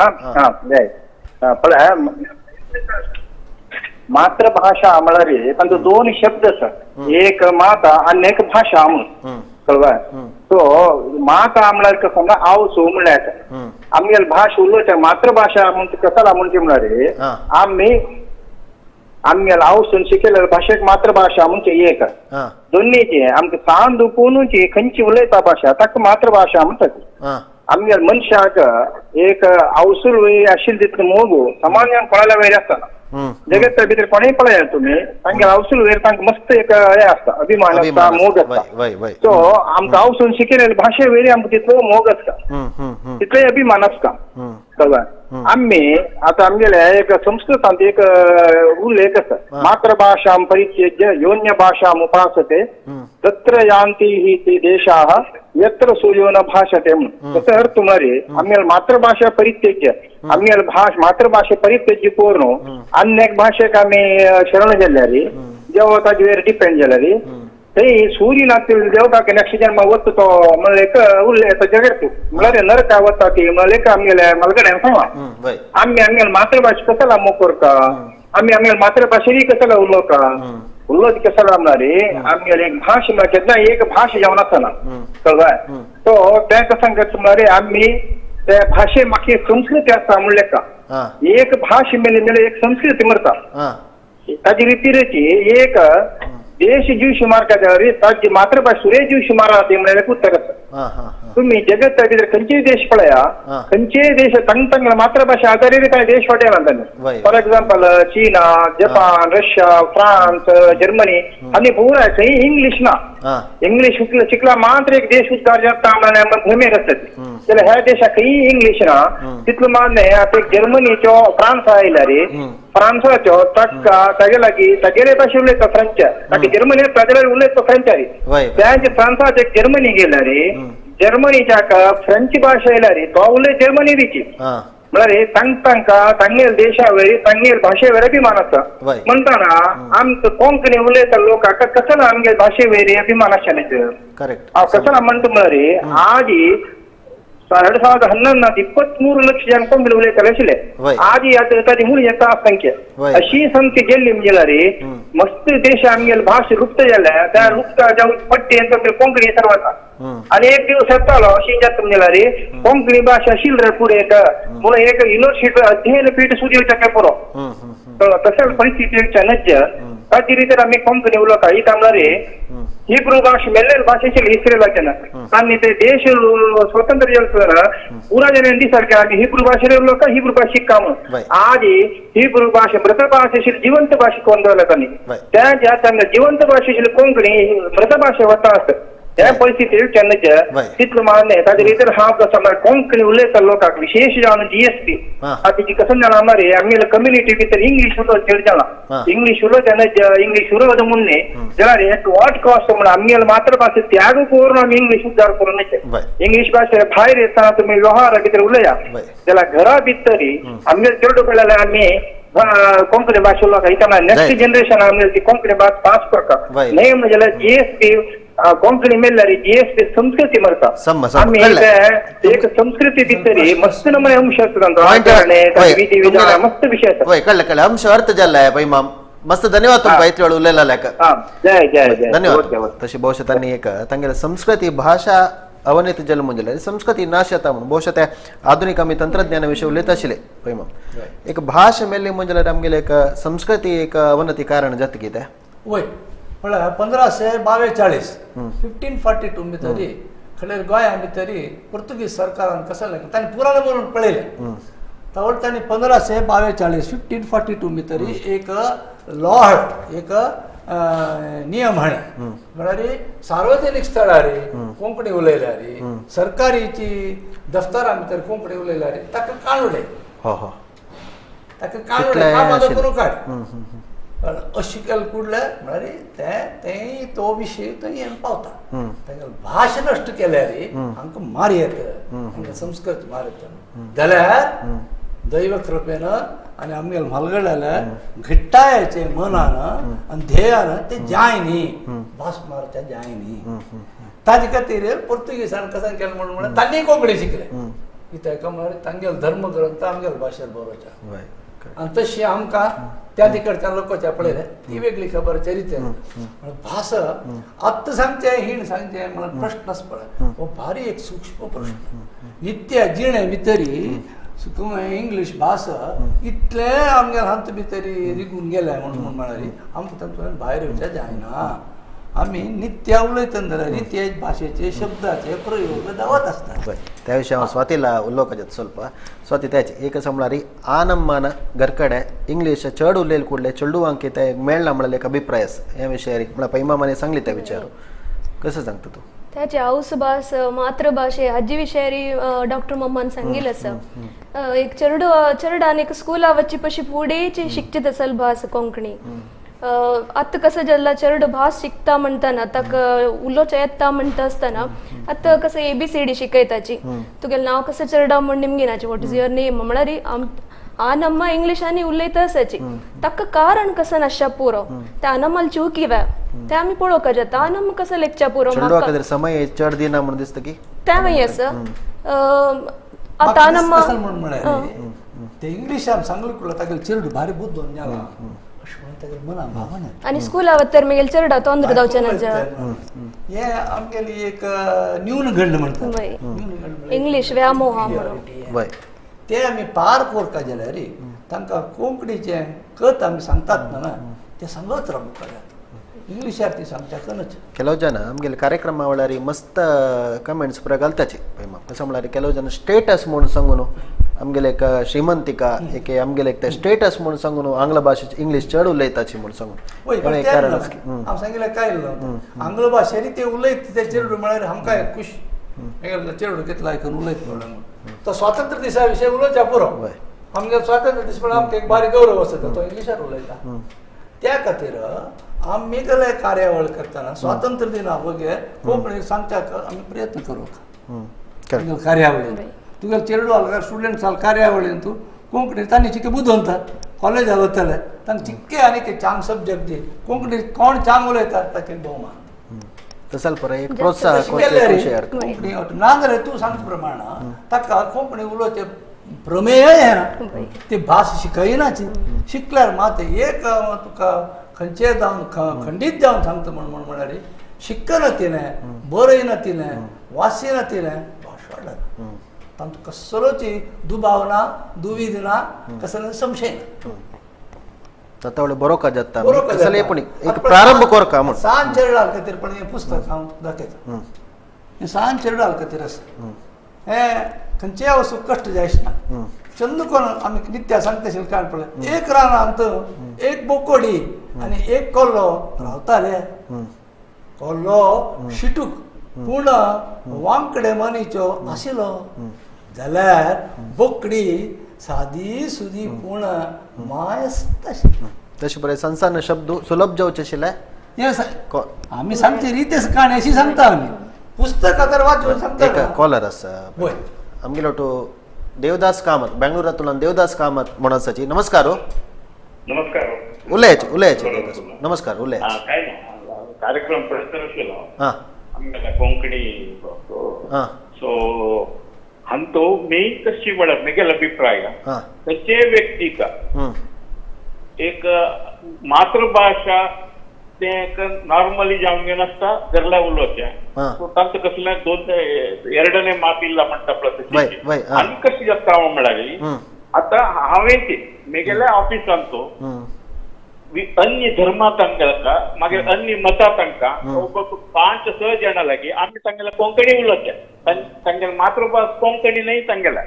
जय पळय मातृभाषा म्हळ्यार तांचो दोन शब्द आसा एक माता आनी एक भाशा म्हणून कळवाय. सो माता म्हळ्यार कसं ना आवसो म्हळ्यार आमगेले भाशा उलोवच्या मातृभाशा म्हण कसाला म्हणचे म्हळ्यार आमी आमगेले आवसून शिकयलेले भाशेक मातृभाशा म्हणजे एक दोन्हीचे आमकां सान दुखूनची खंयची उलयता भाशा ताका मातृभाशा म्हणटात. आमगेले मनशाक एक आवसूल आशिल्ले तितलो मोग सामान्यान कोणाल्या वयर आसतना जगत भितर कोणेय पळया तुमी तांगेले आवसूल वयर तांकां मस्त एक हें आसता अभिमान आसता मोग आसता. सो आमकां आवसून शिकयलेले भाशे वयर आमकां तितलो मोग आसता तितलोय अभिमान आसता कळ्ळें. आमी आतां आमगेले एक संस्कृतांत एक उल्लेख आसा मातृभाषां परित्यज्य योन्य भाषाम् उपासते तत्र यान्ति हि ते देशाः यत्र सूर्यो न भाषते म्हणून. तसो अर्थ म्हळ्यार आमगेले मातृभाषा परित्यज्य आमगेले भाश मातृभाषा परित्यज्य करून अन्य एक भाशेक आमी शरण जाल्यार देव ताजे वयर डिपेंड जाल्यार थंय सूर्य नासले देवताक नेक्स्ट जन्म वता तो म्हणल्यार एक उल्लेख जगत म्हळ्यार नरका वता ती म्हणल्यार एक आमगेले मलगड्यान सांगला. आमी आमगेले मातृभाशा कसला मोग करता आमी आमगेले मातृभाशेरी कसला उलोवता उलोवच कसला म्हळ्यार आमगेले एक भाशा म्हळ्यार केन्ना एक भाशा जावन आसना कळ्ळें. सो तें कसं करता म्हळ्यार आमी ते भाशे म्हाका संस्कृती आसता म्हणलें का एक भाशा मेली मेले एक संस्कृती मरता ताजी रितीरेची एक देश जीव सुमार का ताजी मातृभाषा सूर्य जीव सुमार ती म्हणल्यार उत्तर आसा. तुम्ही जगत भितर खंयचेय देश पळया खंयचेय देश तंग तंग मातृभाषा आधारीत काय देश वाटेला तांणी. For example China Japan Russia France Germany आनी पुराय थंय इंग्लीश ना इंग्लीश शिकला मात्र एक देश उद्धार जाता म्हणल्यार भूमिक आसता जाल्यार ह्या देशाक खंय इंग्लीश ना तितलो मान्य. आतां एक जर्मनीचो फ्रांस आयला रे फ्रांसाचो ताका तागे लागीं तागेले भाशे उलयता फ्रेंच ताका जर्मनी तागेले उलयता फ्रेंच रे त्यांचे फ्रांसाचे जर्मनी गेला रे जर्मनीच्या फ्रेंच भाशा आयला रे तो उलय जर्मनी रिची म्हळ्यार तांक तांकां तांगेल देशा वयर तांगेल भाशे वयर अभिमान आसा. म्हणटाना आमकां कोंकणी उलयता लोकांक कसलो आमगे भाशे वयर अभिमान आसता. हांव कसलो म्हणटा म्हळ्यार आजी 2011 23 ಲಕ್ಷ ಜನ ಕೊಂಕಣಿ ಉಲೈತಲೆ आशिल्ले. आदी आतां ताजी मुळी येता संख्या अशी संख्या गेल्ली म्हणजे मस्त देश आमगेले भास लुप्त जाल्या. त्या लुप्त जावन पट्टी कोंकणी सर्व आणि एक दिवस येतालो अशी जाता म्हणजे कोंकणी भाशा आशिल्ली रे फुडें एक म्हणून एक युनिव्हर्सिटी अध्ययन पीठ सुद्दां येवच्या पुरो. तशें परिस्थिती येवच्या नज्ज ताची रितीन आमी कोंकणी उलोवता ही म्हणल्यार हिब्रू भाषा मेल्लेले भाशेचे इस्रेलाचे आणि ते देश स्वतंत्र जाले पुरा जण दिसारखे आमी हिब्रू भाशेर उलोवता हिब्रू भाशा शिक्का म्हणून. आदी हिब्रू भाषा मृत भाशेशी जिवंत भाशा कोण दवरल्या तांणी त्या ज्या जिवंत भाशेशी कोंकणी मृत भाशा वता आसता त्या परिस्थिती केन्नाच तितलो मान्य ताजे रितीन हांव कसो म्हळ्यार कोंकणी उलयता लोकांक विशेष जावन जीएसपी आतां ती कसो जाणा मरे आमगेले कम्युनिटी भितर इंग्लीश उलोवप चड जाला. इंग्लीश उलोवप तेन्ना इंग्लीश उलोवप म्हूण न्ही जाल्यार एट what cost म्हणून आमगेले मातृभाशे त्याग करून आमी इंग्लीश उद्धार करून इंग्लीश भाशे भायर येतना तुमी व्यवहारा भितर उलया जाल्यार घरा भितर आमगेले चेडू पळयल्यार आमी कोंकणी भाशा उलोवप हिका नेक्स्ट जनरेशन आमगेली ती कोंकणी भास पास करता न्हय म्हणजे जाल्यार जीएसपी कोंकणी मेल्ल्यार जीएसपी संस्कृती मरता. आमी एक संस्कृती भितर मस्त नमुने अंश आसता विधी विधान मस्त विशय आसा. कळ्ळें कळ्ळें अंश अर्थ जाल्ला पै माम. मस्त धन्यवाद तुमकां इतले वेळ उलयला. जय जय जय धन्यवाद. तशी बहुशा तांणी एक तांगेले संस्कृती भाशा अवनीत जल म्हणजे संस्कृती नाश जाता म्हणून बहुशा त्या आधुनिक आमी तंत्रज्ञाना विशय उलयता आशिल्ले पै माम. एक भाशा मेल्ली म्हणजे आमगेले एक संस्कृती एक अवनती कारण जाता कितें? वय म्हळ्यार 1542 1542 भितर खडेर गोंया भितर पुर्तुगीज सरकारान कसं तांणी पुराण म्हणून पळयलें तवळ तांणी 1542 1542 भितर एक लॉ हाड एक नियम हाडले म्हळ्यार सार्वजनीक स्थळार कोंकणी उलयल्यार सरकारीची दफ्तरां भितर कोंकणी उलयल्यार ताका काण उडय ताका काण उडय काम करून काड अशी केल कुडले म्हळ्यार ते तो विशय थंय पावता. तांगेली भाशा नश्ट केल्यार आमकां मार येता आमकां संस्कृत मार येता जाल्यार दैव कृपेन आनी आमगेले म्हालगड्याले घट्टायेचे मनान आनी ध्येयान ते जाय न्ही भास मारच्या जाय न्ही. ताजे खातीर पुर्तुगीजान कशें केलें म्हणून म्हळ्यार तांणी कोंकणी शिकले कित्याक म्हळ्यार तांगेलो धर्मग्रंथ आमगेले भाशेर बरोवच्या आनी तशी आमकां त्या तिकडच्या लोकांच्या पळयलें ती वेगळी खबर चरित्र भास आत्तां सांगचें हीण सांगचें म्हणून प्रश्नच पडला. हो भारी एक सूक्ष्म प्रश्न. नित्य जिणे भितरी इंग्लीश भास इतलें आमगेले हात भितरी रिगून गेलें म्हणून म्हळ्यार आमकां तातूंतल्यान भायर येवचें जायना. आमी नित्य उलयतना जाल्यार ते भाशेचे शब्दाचे प्रयोग जावत आसतात. त्या विषयी हांव स्वातीला उलोवपाचें ಸ್ವಲ್ಪ. स्वाती त्याचे एक म्हळ्यार आनम्मान घरकडे इंग्लीश चड उलयल कुडले चेडवांक ते मेळना म्हळ्यार एक अभिप्राय आसा ह्या विशयार म्हळ्यार पैमामाने सांगली त्या विचार कसं सांगता तूं? त्याचे हाऊस भास मातृभाषे हाजी विशयारी डॉक्टर मम्मान सांगिल्लें आसा. एक चेडू चेरडान एक स्कुला वच्ची पशी फुडें शिकची असल भास कोंकणी. आतां कसं जाल्लां चेडू भास शिकता म्हणटना ताका उलोवचें येता म्हणटा आसतना आतां कसं एबीसीडी शिकयताची तुगेलें नांव कसं चेरडा म्हूण निमगिनाचें what is your name म्हळ्यार आनम्मा इंग्लिशांनी उलयता आसाची ताका कारण कसं नासच्या पुरो ते आनम्माल चुकी वे ते आमी पळोवपाक जाता आनम्मा कसं लेखच्या पुरो म्हाका समय चड दिना म्हूण दिसता की तें मागीर आसा. आतां आनम्मा ते इंग्लिशान सांगले कुडला तागेले चेडू भारी बुद्ध जाला आनी स्कुला वतर मागीर चेरडा तोंद्र जावचें ना. हे आमगेली एक न्यूनगंड म्हणटा इंग्लीश व्यामोहा म्हणून ते आमी पार कोरका जाल्यार तांकां कोंकणीचें कत आमी सांगतात ना ते सांगत रावपाक जाता. इंग्लिशार ती सांगच्या कनच. ಕೆಲವು ಜನ ಆಮಗೆಲ್ಲ ಕಾರ್ಯಕ್ರಮ ಒಳರಿ ಮಸ್ತ್ ಕಮೆಂಟ್ಸ್ ಪೂರ घालताची कसं म्हळ्यार ಕೆಲವು ಜನ ಸ್ಟೇಟಸ್ म्हणून सांगून आमगेले एक श्रीमंतिका एक आमगेले एक स्टेटस म्हणून सांगून आंग्ल भाशेचे इंग्लीश चड उलयताची म्हणून सांगून हांव सांगिल्लें काय आंग्ल भाशेनी ते उलयत ते चेडू म्हळ्यार आमकां खुश चेडू कितलो आयकून उलयत म्हणून तो स्वातंत्र्य दिसा विशय उलोवच्या पुरो. आमगेलो स्वातंत्र्य दीस म्हळ्यार आमकां एक बारीक गौरव आसता तो इंग्लिशार उलयता. त्या खातीर आमी कसले कार्यावळ करतना स्वातंत्र्य दिना बगैर कोंकणी सांगच्याक आमी प्रयत्न करूंक कार्यावळी तुगेले चेडू आसल्यार स्टुडंट्स आसल्यार कार्यावळीन तूं कोंकणी तांणी चिके बुदवंत कॉलेजाक वतले तांकां चिक्के आनी चांग सब्जेक्ट दी कोंकणी कोण चांग उलयता ताचेर भोवमान. तसल पर एक प्रोत्साहन कोंकणी ना जाल्यार तूं सांगता प्रमाण ताका कोंकणी उलोवचें प्रमेय येना, ती भास शिकयनाची. शिकल्यार मात एक तुका खंयचें जावन खंडीत जावन सांगता म्हण म्हण म्हळ्यार शिकना तिणें, बरयना तिणें, वाचिना तिणें, भाशा वाडना. तांचो कसलोच दुबाव ना, दुवीद ना, कसलो संशय ना. तावळे बरो का जाता कसले पण एक प्रारंभ कर का म्हण सान चेरडाल खातीर पण हें पुस्तक हांव दाखयता. हें सान चेरडाल खातीर आसा. हें खंयचेय वस्तू कश्ट जायच ना. चंद कोण आमी नित्या सांगता आशिल्लें काण पळय, एक रानांत एक बोकोडी आनी एक कोल्लो रावताले. कोल्लो शिटूक पूण वांकडे मनीचो आशिल्लो, जाल्यार बोकडी सादी सुदी पूण मायस्त आशिल्ली. तशें बरें संसार शब्द सुलभ जावचे आशिल्ले. आमी सांगचे रितेच काणी अशी सांगता आमी, पुस्तकां तर वाचून सांगता. एक कॉलर आसा आमगेलो तो देवदास कामत, बेंगळुरांतल्यान देवदास कामत म्हणून आसाची. नमस्कार. हो नमस्कार. उलयाचे उलयाचे देवदास, नमस्कार. उलयाचे काय ना कार्यक्रम प्रस्ताव आशिल्लो आमगेल्या कोंकणी. सो हांतो मेन कशी म्हळ्यार म्हगेलो अभिप्राय खंयचेय व्यक्तीक एक मातृभाशा ते एक नॉर्मली जावन नासता गरला उलोवचें. सो तांकां कसलें दोन ಎರಡನೇ ಮಾತಿಲ್ಲ म्हणटा पळय आनी कशी जाता म्हळ्यार आतां हांवें म्हगेल्या ऑफिसांत अन्य धर्मा तांकां मागीर अन्य मता तांकां 5-6 जाणां लागीं आमी तांगेले कोंकणी उलोवचें. तांगेले मातृभास कोंकणी न्हय तांगेले,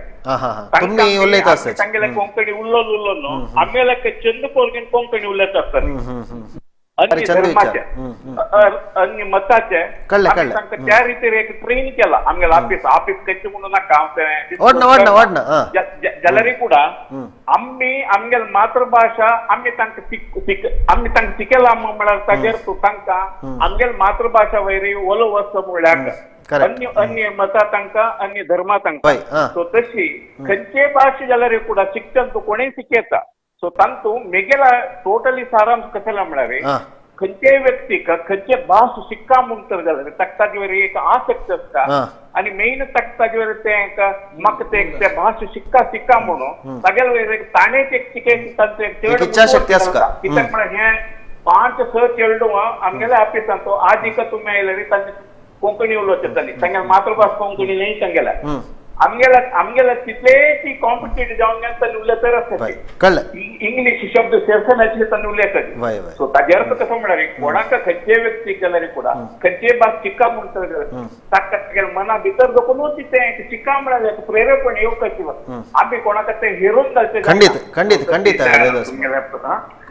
तांगेले कोंकणी उलोवन उलोवन आमगेले चंद पोरगेन कोंकणी उलयता आसतली. अन्य धर्माचे अन्य मताचे तांकां त्या रितीर एक ट्रेन केला आमगेले ऑफिस. ऑफिस खंयचें म्हणून नाका हांव जाल्यार कुडा आमी आमगेले मातृभाशा आमी तांकां आमी तांकां शिकयला म्हळ्यार ताजेर तूं तांकां आमगेले मातृभाशा वयर ओलो वचप म्हळ्यार अन्य अन्य मता तांकां अन्य धर्मा तांकां. सो तशी खंयचेय भाशे जाल्यार कुडा शिक्षण तूं कोणूय शिकयता. सो तांतू मेगेला टोटली सारांश कसला म्हळ्यार खंयचेय व्यक्तीक खंयचे भास शिक्का म्हणतर जाल्यार ताका ताजे वयर एक आसक्त आसता आनी मेन ताका ताजे वयर तें म्हाका तें ते भास शिक्का शिक्का म्हणून तागेले वयर एक ताणेच एक शिकयता तांचो एक चेडूं इच्छाशक्ती आसता. कित्याक म्हळ्यार हें 5-6 चेडूं आमगेल्या ऑफिसांत आजिका तुमी आयल्यार तांचे कोंकणी उलोवचें जाली, तांगेले मातृभास कोंकणी न्हय तांगेल्या. आमगेल्या आमगेल्या तितले कॉम्पिटेटिव्ह जावन तांणी उलयतर आसता इंग्लीश शब्द सेरसनाचे तांणी उलयतात. सो ताजे अर्थ कसो म्हळ्यार कोणाक खंयचेय व्यक्तीक जाल्यार कुडा खंयचेय भास शिक्का म्हणटा जाल्यार ताका तागेल्या मना भितर दवरून तें शिक्का म्हळ्यार एक प्रेरेपण येवपाची. आमी कोणाक तें हेरून घालचें. खंडीत खंडीत खंडीत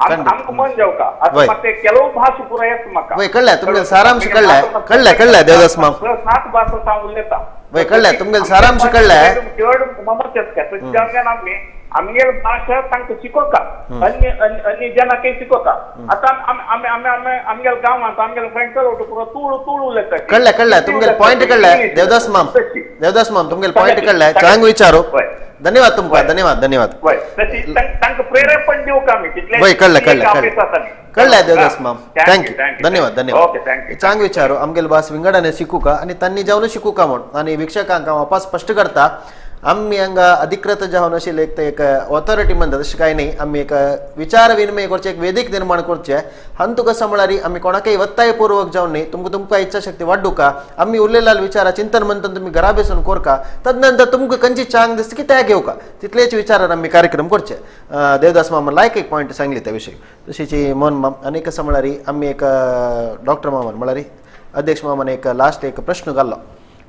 आमकां मन जावका आतां मात ಕೆಲವು भास पुराय येता म्हाका. कळ्ळें तुमगेलें सारांश कळ्ळें कळ्ळें कळ्ळें देवदास माम. 7 भास हांव उलयता. वय कळ्ळें तुमगेलें सारांश कळ्ळें. चड ममत आसता आमी आमगेले भाशा तांकां शिकोवका अन्य अन्य जनाकय शिकोवका. आतां आमी आमी आमी आमगेले गांवांत आमगेले फ्रेंड्स पुरो तुळू तुळू उलयता. कळ्ळें कळ्ळें तुमगेलें पॉयंट कळ्ळें देवदास माम. देवदास माम तुमगेलें पॉयंट कळ्ळें, चांग विचारू. धन्यवाद तुमकां, धन्यवाद धन्यवाद. तांकां प्रेरेपण दिवका आमी तितलें. वय कळ्ळें कळ्ळें कळ्ळें कळ्ळें देवदास माम. Thank you, धन्यवाद धन्यवाद. चांग विचारू आमगेले भास विंगडाने शिकूका आनी तांणी जावन शिकूका म्हूण आनी वीक्षकांक हांव वापस स्पश्ट करता. आमी हांगा अधिकृत जावन आशिल्ले एक एक ऑथॉरिटी म्हणटा तशें कांय न्ही. आमी एक विचार विनिमय करचें, एक वेदीक निर्माण करचें. हांतू कसो म्हळ्यार आमी कोणाकय वत्तायपूर्वक जावन न्ही, तुमकां तुमकां इच्छाशक्ती वाडूका. आमी उरलेल्या विचारा चिंतन मंथन तुमी घरा बेसून करका, तदनंतर तुमकां खंयची चांग दिसता की त्या घेवका, तितलेच विचारान आमी कार्यक्रम करचे. देवदास मामा लायक एक पॉयंट सांगली त्या विशयी. तशीच मोहन माम आनी कसो म्हळ्यार आमी एक डॉक्टर मामान म्हळ्यार अध्यक्ष मामान एक लास्ट एक प्रश्न घाल्लो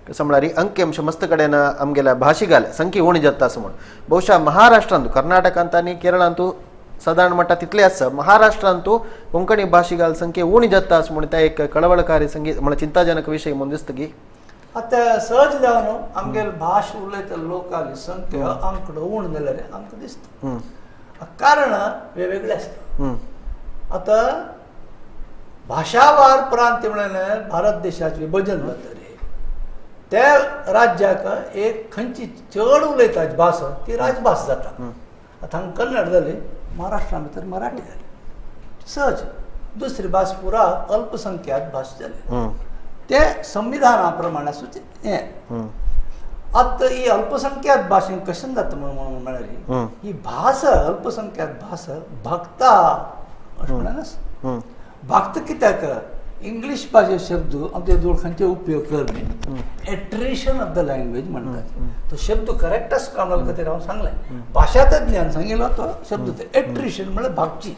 कसं म्हळ्यार अंकी अंश मस्त कडेन आमगेल्या भाशिकाले संख्या उणी जाता असं म्हणून. ಬಹುಶಃ महाराष्ट्रांतू कर्नाटकांत आनी केरळांतू सादारण म्हणटा तितले आसा, महाराष्ट्रांतू कोंकणी भाशिकाल संख्या उणी जाता असं म्हणून त्या एक कळवळकारी संगीत म्हळ्यार चिंताजनक विशय म्हणून दिसता की आतां सहज जावन आमगेले भाश उलयता लोकाली संख्या आमकडे उण जाल्यार आमकां दिसता. कारण वेगवेगळे आसता. आतां भाशावार प्रांत म्हळ्यार भारत देशाचें विभजन जाता रे, त्या राज्याक एक खंयची चड उलयता भास ती राजभास जाता. आतां हांगा कन्नड जाली, महाराष्ट्रा भितर मराठी जाली, सहज दुसरी भास पुरा अल्पसंख्याक भास जाली. ते संविधाना प्रमाणे आसूं हें. आतां ही अल्पसंख्याक भाशेन कशें जाता म्हणून म्हळ्यार ही भास अल्पसंख्याक भास भागता अशें म्हणल्यार आसा. भागता कित्याक इंग्लीश भाशे शब्द आमचे जोड खंयचे उपयोग कर न्ही, एट्रिशन ऑफ the language म्हणटात. तो शब्द करेक्ट आसा काय म्हणून खातीर हांव सांगलें, भाशा तज्ञान सांगिल्लो तो शब्द एट्रिशन म्हळ्यार भागची.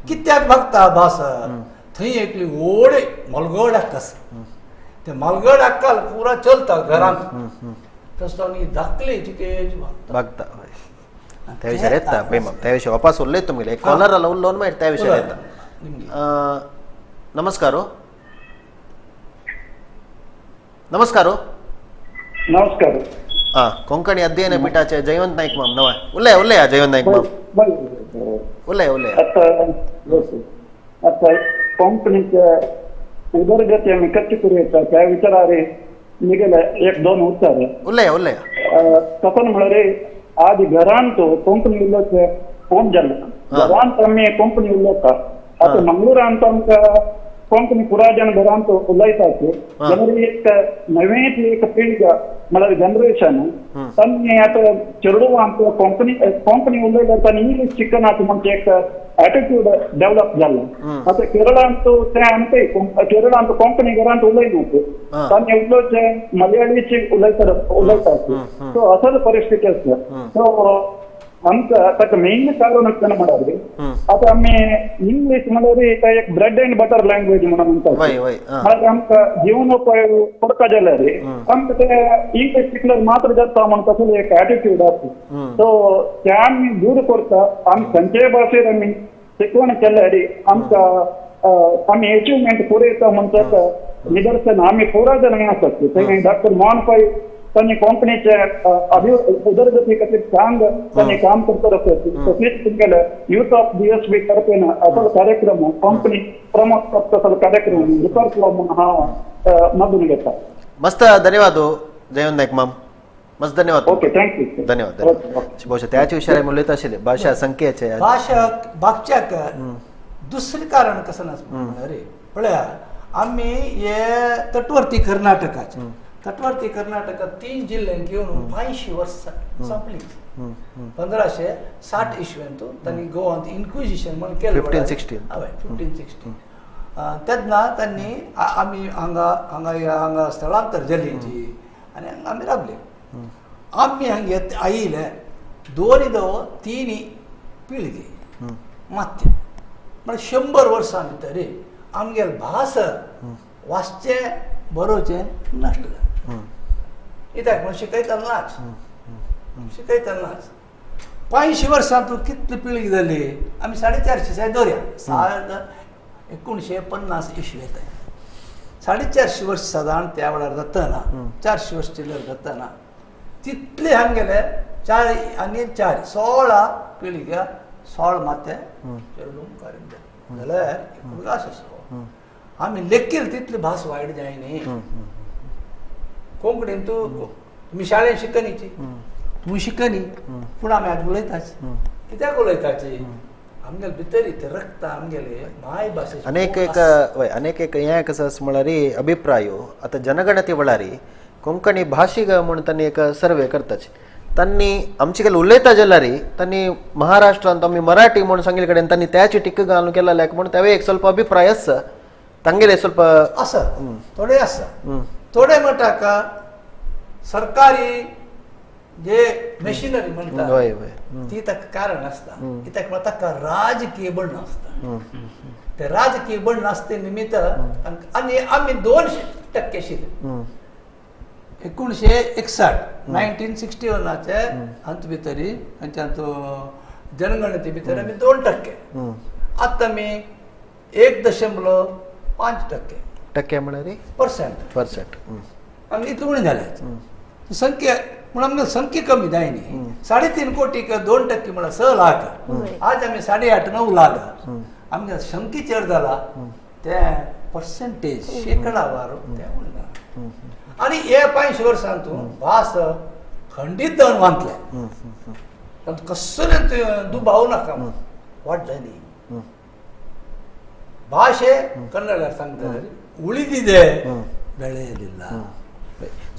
कित्याक भागता भास? थंय एकली व्हड मलगड हक्क आसा, ते मलगड हक्काल पुरा चलता घरांत, तसो आनी धाकली चिके भागता. त्या विशयार येता पळय माम, त्या विशय वापस उलयता तुमगेले एक कॉलर आला उलोवन मागीर त्या विशयार येता. नमस्कार. नमस्कार. नमस्कार. हा, कोंकणी अध्ययन पीठाचे जयवंत नाईक माम नवा उलय उलया जयवंत नाईक माम उलय उलय. आता कोंकणीचे उदरगती आमी कशी करूं त्या विचारार निगेले एक दोन उत्तर उलया उलया. कथन म्हळ्यार आदी घरांत कोंकणी उलोवचें कोण जालें, घरांत आमी कोंकणी उलयता. आतां मंगळुरांत आमकां कोंकणी पुराय जण घरांत उलयतात, जाल्यार एक नवें एक पिळग्या म्हळ्यार जनरेशन तांणी आतां चेडवांक कोंकणी कोंकणी उलयल्यार तांणी इंग्लीश शिकनात म्हणजे एक एटिट्यूड डेव्हलप जालें. आतां केरळांत तें आमकां केरळांत कोंकणी घरांत उलयनात, तांणी उलोवचें मलयाळीची उलयतात उलयतात. सो असोच परिस्थिती आसा. सो आमकां ताका मेन कारण कितें म्हळ्यार आतां आमी इंग्लीश म्हळ्यार एक ब्रेड एंड बटर लँग्वेज म्हणून म्हणटात, म्हळ्यार आमकां जिवनोपाय करता जाल्यार आमकां ते इंग्लीश शिकल्यार मात्र जाता म्हण तसो एक एटिट्यूड आसा. सो ते आमी दूर करता, आमी खंयचेय भाशेर आमी शिकवण केल्यार आमकां आमी एचिवमेंट पुरयता म्हणटा निदर्शन आमी पुराय जाण आसात. थंय डॉक्टर मोहन पै तांणी कोंकणीचे उदरगती खातीर चांग तांणी काम करता आसत. तशेंच तुमगेले यूथ ऑफ GSB तर्फेन असो कार्यक्रम कोंकणी प्रमोट करता असो कार्यक्रम विचारतलो म्हणून हांव मागून घेता. मस्त धन्यवाद जयवंत नाईक माम, मस्त धन्यवाद. ओके, thank you, धन्यवाद. बहुशा त्याच विशयार उलयता आशिल्ले भाशा संख्येचे भाशा भागच्याक दुसरें कारण कसं नासता रे. पळया आमी हे तटवर्ती कर्नाटकाचे, तटवर्ती कर्नाटकात 3 जिल्ह्यांक घेवन 85 वर्सां सोंपली. 1560 इसवेंत तांणी गोवांत इन्क्विजिशन म्हणून केलें, 1516. हय, 1516. तेन्ना तांणी आमी हांगा हांगा हांगा स्थलांतर जाली जी आनी हांगा आमी रावले. आमी हांगा आयिल्ले दोन दो 3 पिळगे मात्य म्हळ्यार 100 वर्सां भितर आमगेले भास वाचचें बरोवचें नश्ट जालें. कित्याक म्हणून शिकयतनाच शिकयतनाच 85 वर्सां तूं कितली पिळगी जाली? आमी 450 साय दवरया, 1950 इसवेंत 450 वर्स सादारण त्या वेळार जातना, 400 वर्स चिल्लर जातना तितले हांगेले 4 आनी 4 16 पिळग्या 16 माते चेडूं कार्य जाल्यार एक आसो आमी लेखील तितली भास वायट जायनी. कोंकणीन तूं तुमी शाळेन शिकनीची, तूं शिकनी, पूण आमी आज उलयताच. कित्याक उलयताची? आमगेले भितर ते रक्त आमगेले माय भाशे. अनेक एक अनेक एक हें कसं आसा म्हळ्यार अभिप्राय आतां जनगणती वेळार कोंकणी भाशीक म्हूण तांणी एक सर्वे करताच, तांणी आमचे कडेन उलयता जाल्यार तांणी महाराष्ट्रांत आमी मराठी म्हूण सांगिल्ले कडेन तांणी त्याची टिक्का घालून केला म्हूण तेवूय एक ಸ್ವಲ್ಪ अभिप्राय आसा तांगेले ಸ್ವಲ್ಪ आसा, थोडे आसा. थोडे म्हणटा का सरकारी जे मशिनरी म्हणटा ती ताका कारण आसता. कित्याक म्हणटा ताका राजकीय बळण आसता, ते राजकीय बळण आसते निमित्त आनी आमी 2% शिले 1961 1961 हातूंत भितर खंयच्यान जनगणती भितर आमी 2%, आतां आमी 1.5% टक्के म्हळ्यार पर्सेंट पर्सेंट आमी इतले उणें जाले संख्या. पूण आमगे संख्या कमी जायनी, 3.5 कोटीक 2% म्हळ्यार 6 लाख, आज आमी 8.5 9 लाख, आमगे संख्या चड जाला ते पर्सेंटेज शेकडावार ते उणें जाला. आनी हे 85 वर्सांत भास खंडीत जावन बांदले, तातूंत कसलें दुबाव नाका, वाट जायनी. ಭಾಷೆ ಕನ್ನಡ सांगता ಉಳಿದಿದೆ ಬೆಳೆಯಲಿಲ್ಲ.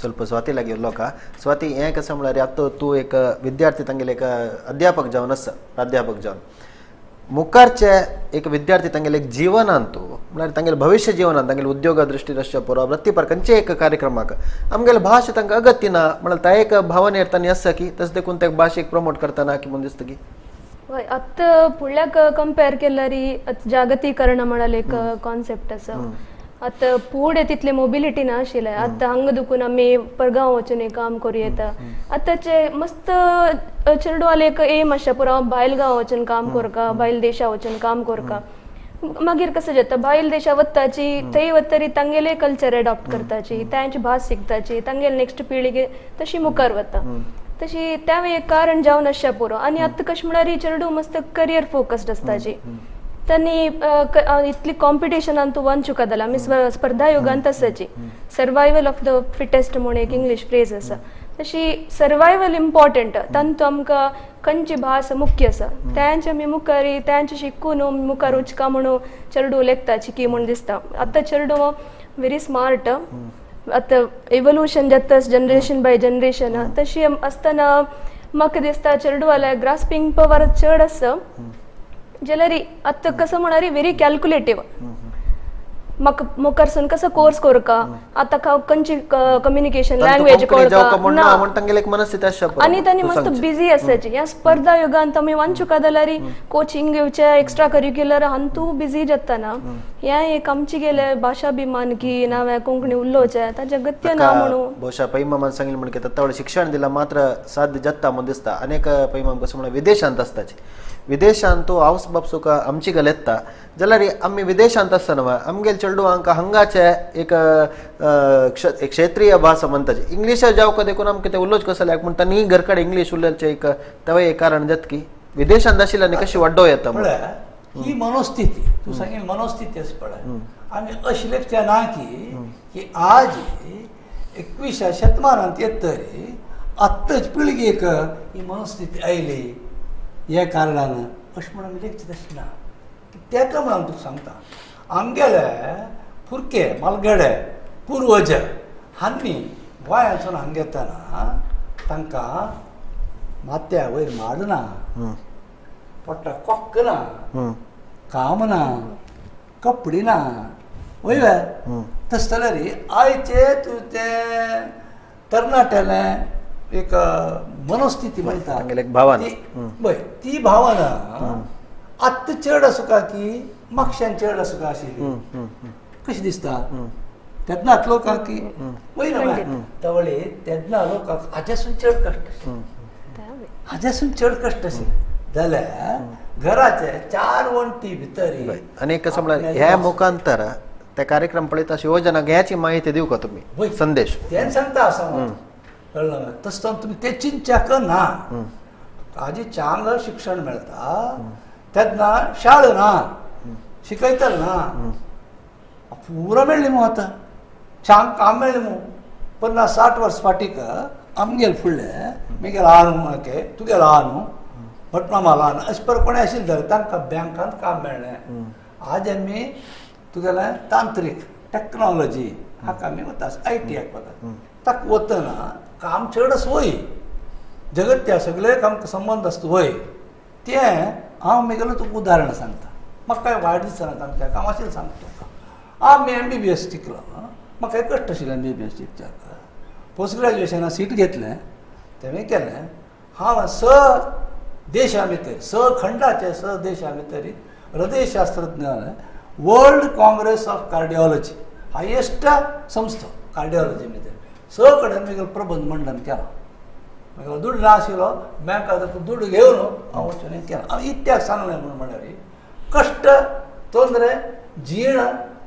ಸ್ವಲ್ಪ ಸ್ವಾತಿ लागी उलोवका. स्वाती हें कशें म्हळ्यार आतां तूं एक विद्यार्थी तांगेले एक अध्यापक जावन आसा, प्राध्यापक जावन मुखारचे एक विद्यार्थी तांगेले एक जिवनांत तूं म्हळ्यार तांगेले भविश्य जिवनांत तांगेले उद्योगा दृश्टीन आसच्या पुरो वृत्तीपर खंयचे एक कार्यक्रमाक आमगेले भाशा तांकां अगत्य ना म्हळ्यार त्या एक भावनेर तांणी आसा की तशें देखून त्या भाशेक प्रमोट करतना की म्हूण दिसता की हय. आतां फुडल्याक कंपेर केल्यार जागतीकरण म्हळ्यार एक कॉन्सेप्ट आसा. आतां फुडें तितली मोबिलिटी नाशिल्लें. आतां हांगा दुखून आमी परगांव वचून काम करूं येता. आतांचे मस्त चेडवाले एक एम आसता पुरो हांव भायल गांव वचून काम करका, भायल देशा वचून काम करका. मागीर कसं जाता भायल देशा वताची थंय वतरी तांगेले कल्चर एडॉप्ट करताची, तांची भास शिकताची, तांगेले नेक्स्ट पिळगे तशी मुखार वता. तशी त्यावेळी एक कारण जावन आसच्या पुरो. आनी आतां कशें म्हळ्यार चेडूं मस्त करियर फोकस्ड आसताची. तांणी इतली कॉम्पिटिशनान तूं वचूंक जाल्यार आमी स्पर्धा युगांत आसाची. सर्वायवल ऑफ the fittest म्हूण एक इंग्लीश फ्रेज आसा. तशी सर्वायवल इम्पॉर्टंट. तांतू आमकां खंयची भास मुख्य आसा तांचे आमी मुखार तांचे शिकून मुखार वचका म्हणून चेडूं लेखताची की म्हूण दिसता. आतां चेडूं व्हेरी स्मार्ट. आतां इवोल्युशन जाता जनरेशन बाय जनरेशन. तशी आसतना म्हाका दिसता चेडवाल्या ग्रास्पिंग पवर चड आसा. जाल्यार आतां कसं म्हळ्यार व्हेरी कॅल्क्युलेटीव. म्हाका मुखारसून कसो कोर्स करका आतां खंयची कम्युनिकेशन लँग्वेज कळका ना आनी तांणी मस्त बिजी आसाची. ह्या स्पर्धा युगांत आमी वाचूंक जाल्यार कोचिंग घेवचें, एक्स्ट्रा करिक्युलर हातूंत बिजी जाता ना. हें एक आमची गेले भाशाभिमान की ना कोंकणी उलोवचें ताजें गत्य ना म्हणून ಬಹುಶಃ ಪೈಮಾಮನ್ सांगिल्लें म्हणके तत्तावळ शिक्षण दिला मात्र साध्य जाता म्हूण दिसता. अनेक पैमाम कसं म्हणल्यार विदेशांत आसताची. विदेशांत हावस बापसुका आमची गल येता जाल्यार आमी विदेशांत आसतना आमगेले चेडवांक हांगाचे एक क्षेत्रीय भाशा म्हणटाची इंग्लिश जावका देखून आमकां तें उलोवचें कसं जाल्यार पूण तांणी घर कडेन इंग्लीश उलोवचें एक तेवूय एक कारण जाता की विदेशांत आशिल्ल्यान कशी वाडोवं येता म्हळ्यार ही मनोस्थिती तूं सांगील मनोस्थिती आसा पळय. आनी अशी लेखचे ना की आज 21व्या शतमानांत येत तरी आत्ताच पिळगेक ही मनोस्थिती आयली ह्या कारणान अशें म्हणून आमी लेखचें तशें ना. तेका म्हणून हांव तुका सांगता आमगेले पुरके मालगडे पुर्वज हांणी गोंयांतसून हांगा येतना तांकां माथ्या वयर माड ना, पोटाक कोक्क ना, काम ना, कपडे ना, वय तशें जाल्यार आयचे तूं ते तरणाट्याले एक मनोस्थिती म्हणटा भावना पळय ती भावना आत्तां चड आसूका की मागशान चड आसूका आशिल्ली कशी दिसता तेन्नाच लोकांक की वयर तवळे तेन्ना लोकांक हाज्यासून चड कश्ट आशिल्ले, हाज्यासून चड कश्ट आशिल्ले जाल्यार घराचे 4 वण्टी भितर. आनी कसं म्हळ्यार ह्या मुखांतर त्या कार्यक्रम पळयता योजना ह्याची माहिती दिवं का तुमी संदेश तें सांगता आसा कळ्ळें. तशें तुमी ते चिंतच्याक ना. आजी चांग शिक्षण मेळटा तेन्ना शाळा ना, शिकयतले ना, पुरो मेळ्ळी मू आतां चांग काम मेळ्ळें मू. 50-60 वर्स फाटीक आमगेले फुडलें मेगेले आनु ओके तुगेलो आनु भटमामालो आनु अशें पर कोणें आशिल्लें जाल्यार तांकां बँकांत काम मेळ्ळें. आज आमी तुगेलें तांत्रीक टॅक्नोलॉजी हाका आमी वता आयटीआक वता. ताका वतना काम चड आसा वय जगत्या सगळे आमकां संबंद आसता वय. तें हांव मेगेलें तुका उदाहरण सांगता, म्हाका कांय वायट दिसना तांच्या काम आशिल्लें सांगता तुका. आमी MBBS शिकलो, म्हाका कश्ट आशिल्लें MBBS शिकच्याक. पोस्ट ग्रॅज्युएशनाक सीट घेतलें तें केलें. हांव 6 देशां भितर 6 खंडाचे 6 देशां भितर हृदयशास्त्रज्ञ world congress of cardiology highest संस्था कार्डियोलॉजी भितर 6 कडेन मेगेलो प्रबंध मंडन केला. मेगेलो दुडू ना आशिल्लो बँकाचो दुडू घेवन हांव वचून केला. हांव इत्याक सांगलें म्हूण म्हणल्यार कश्ट तोंदरे जीण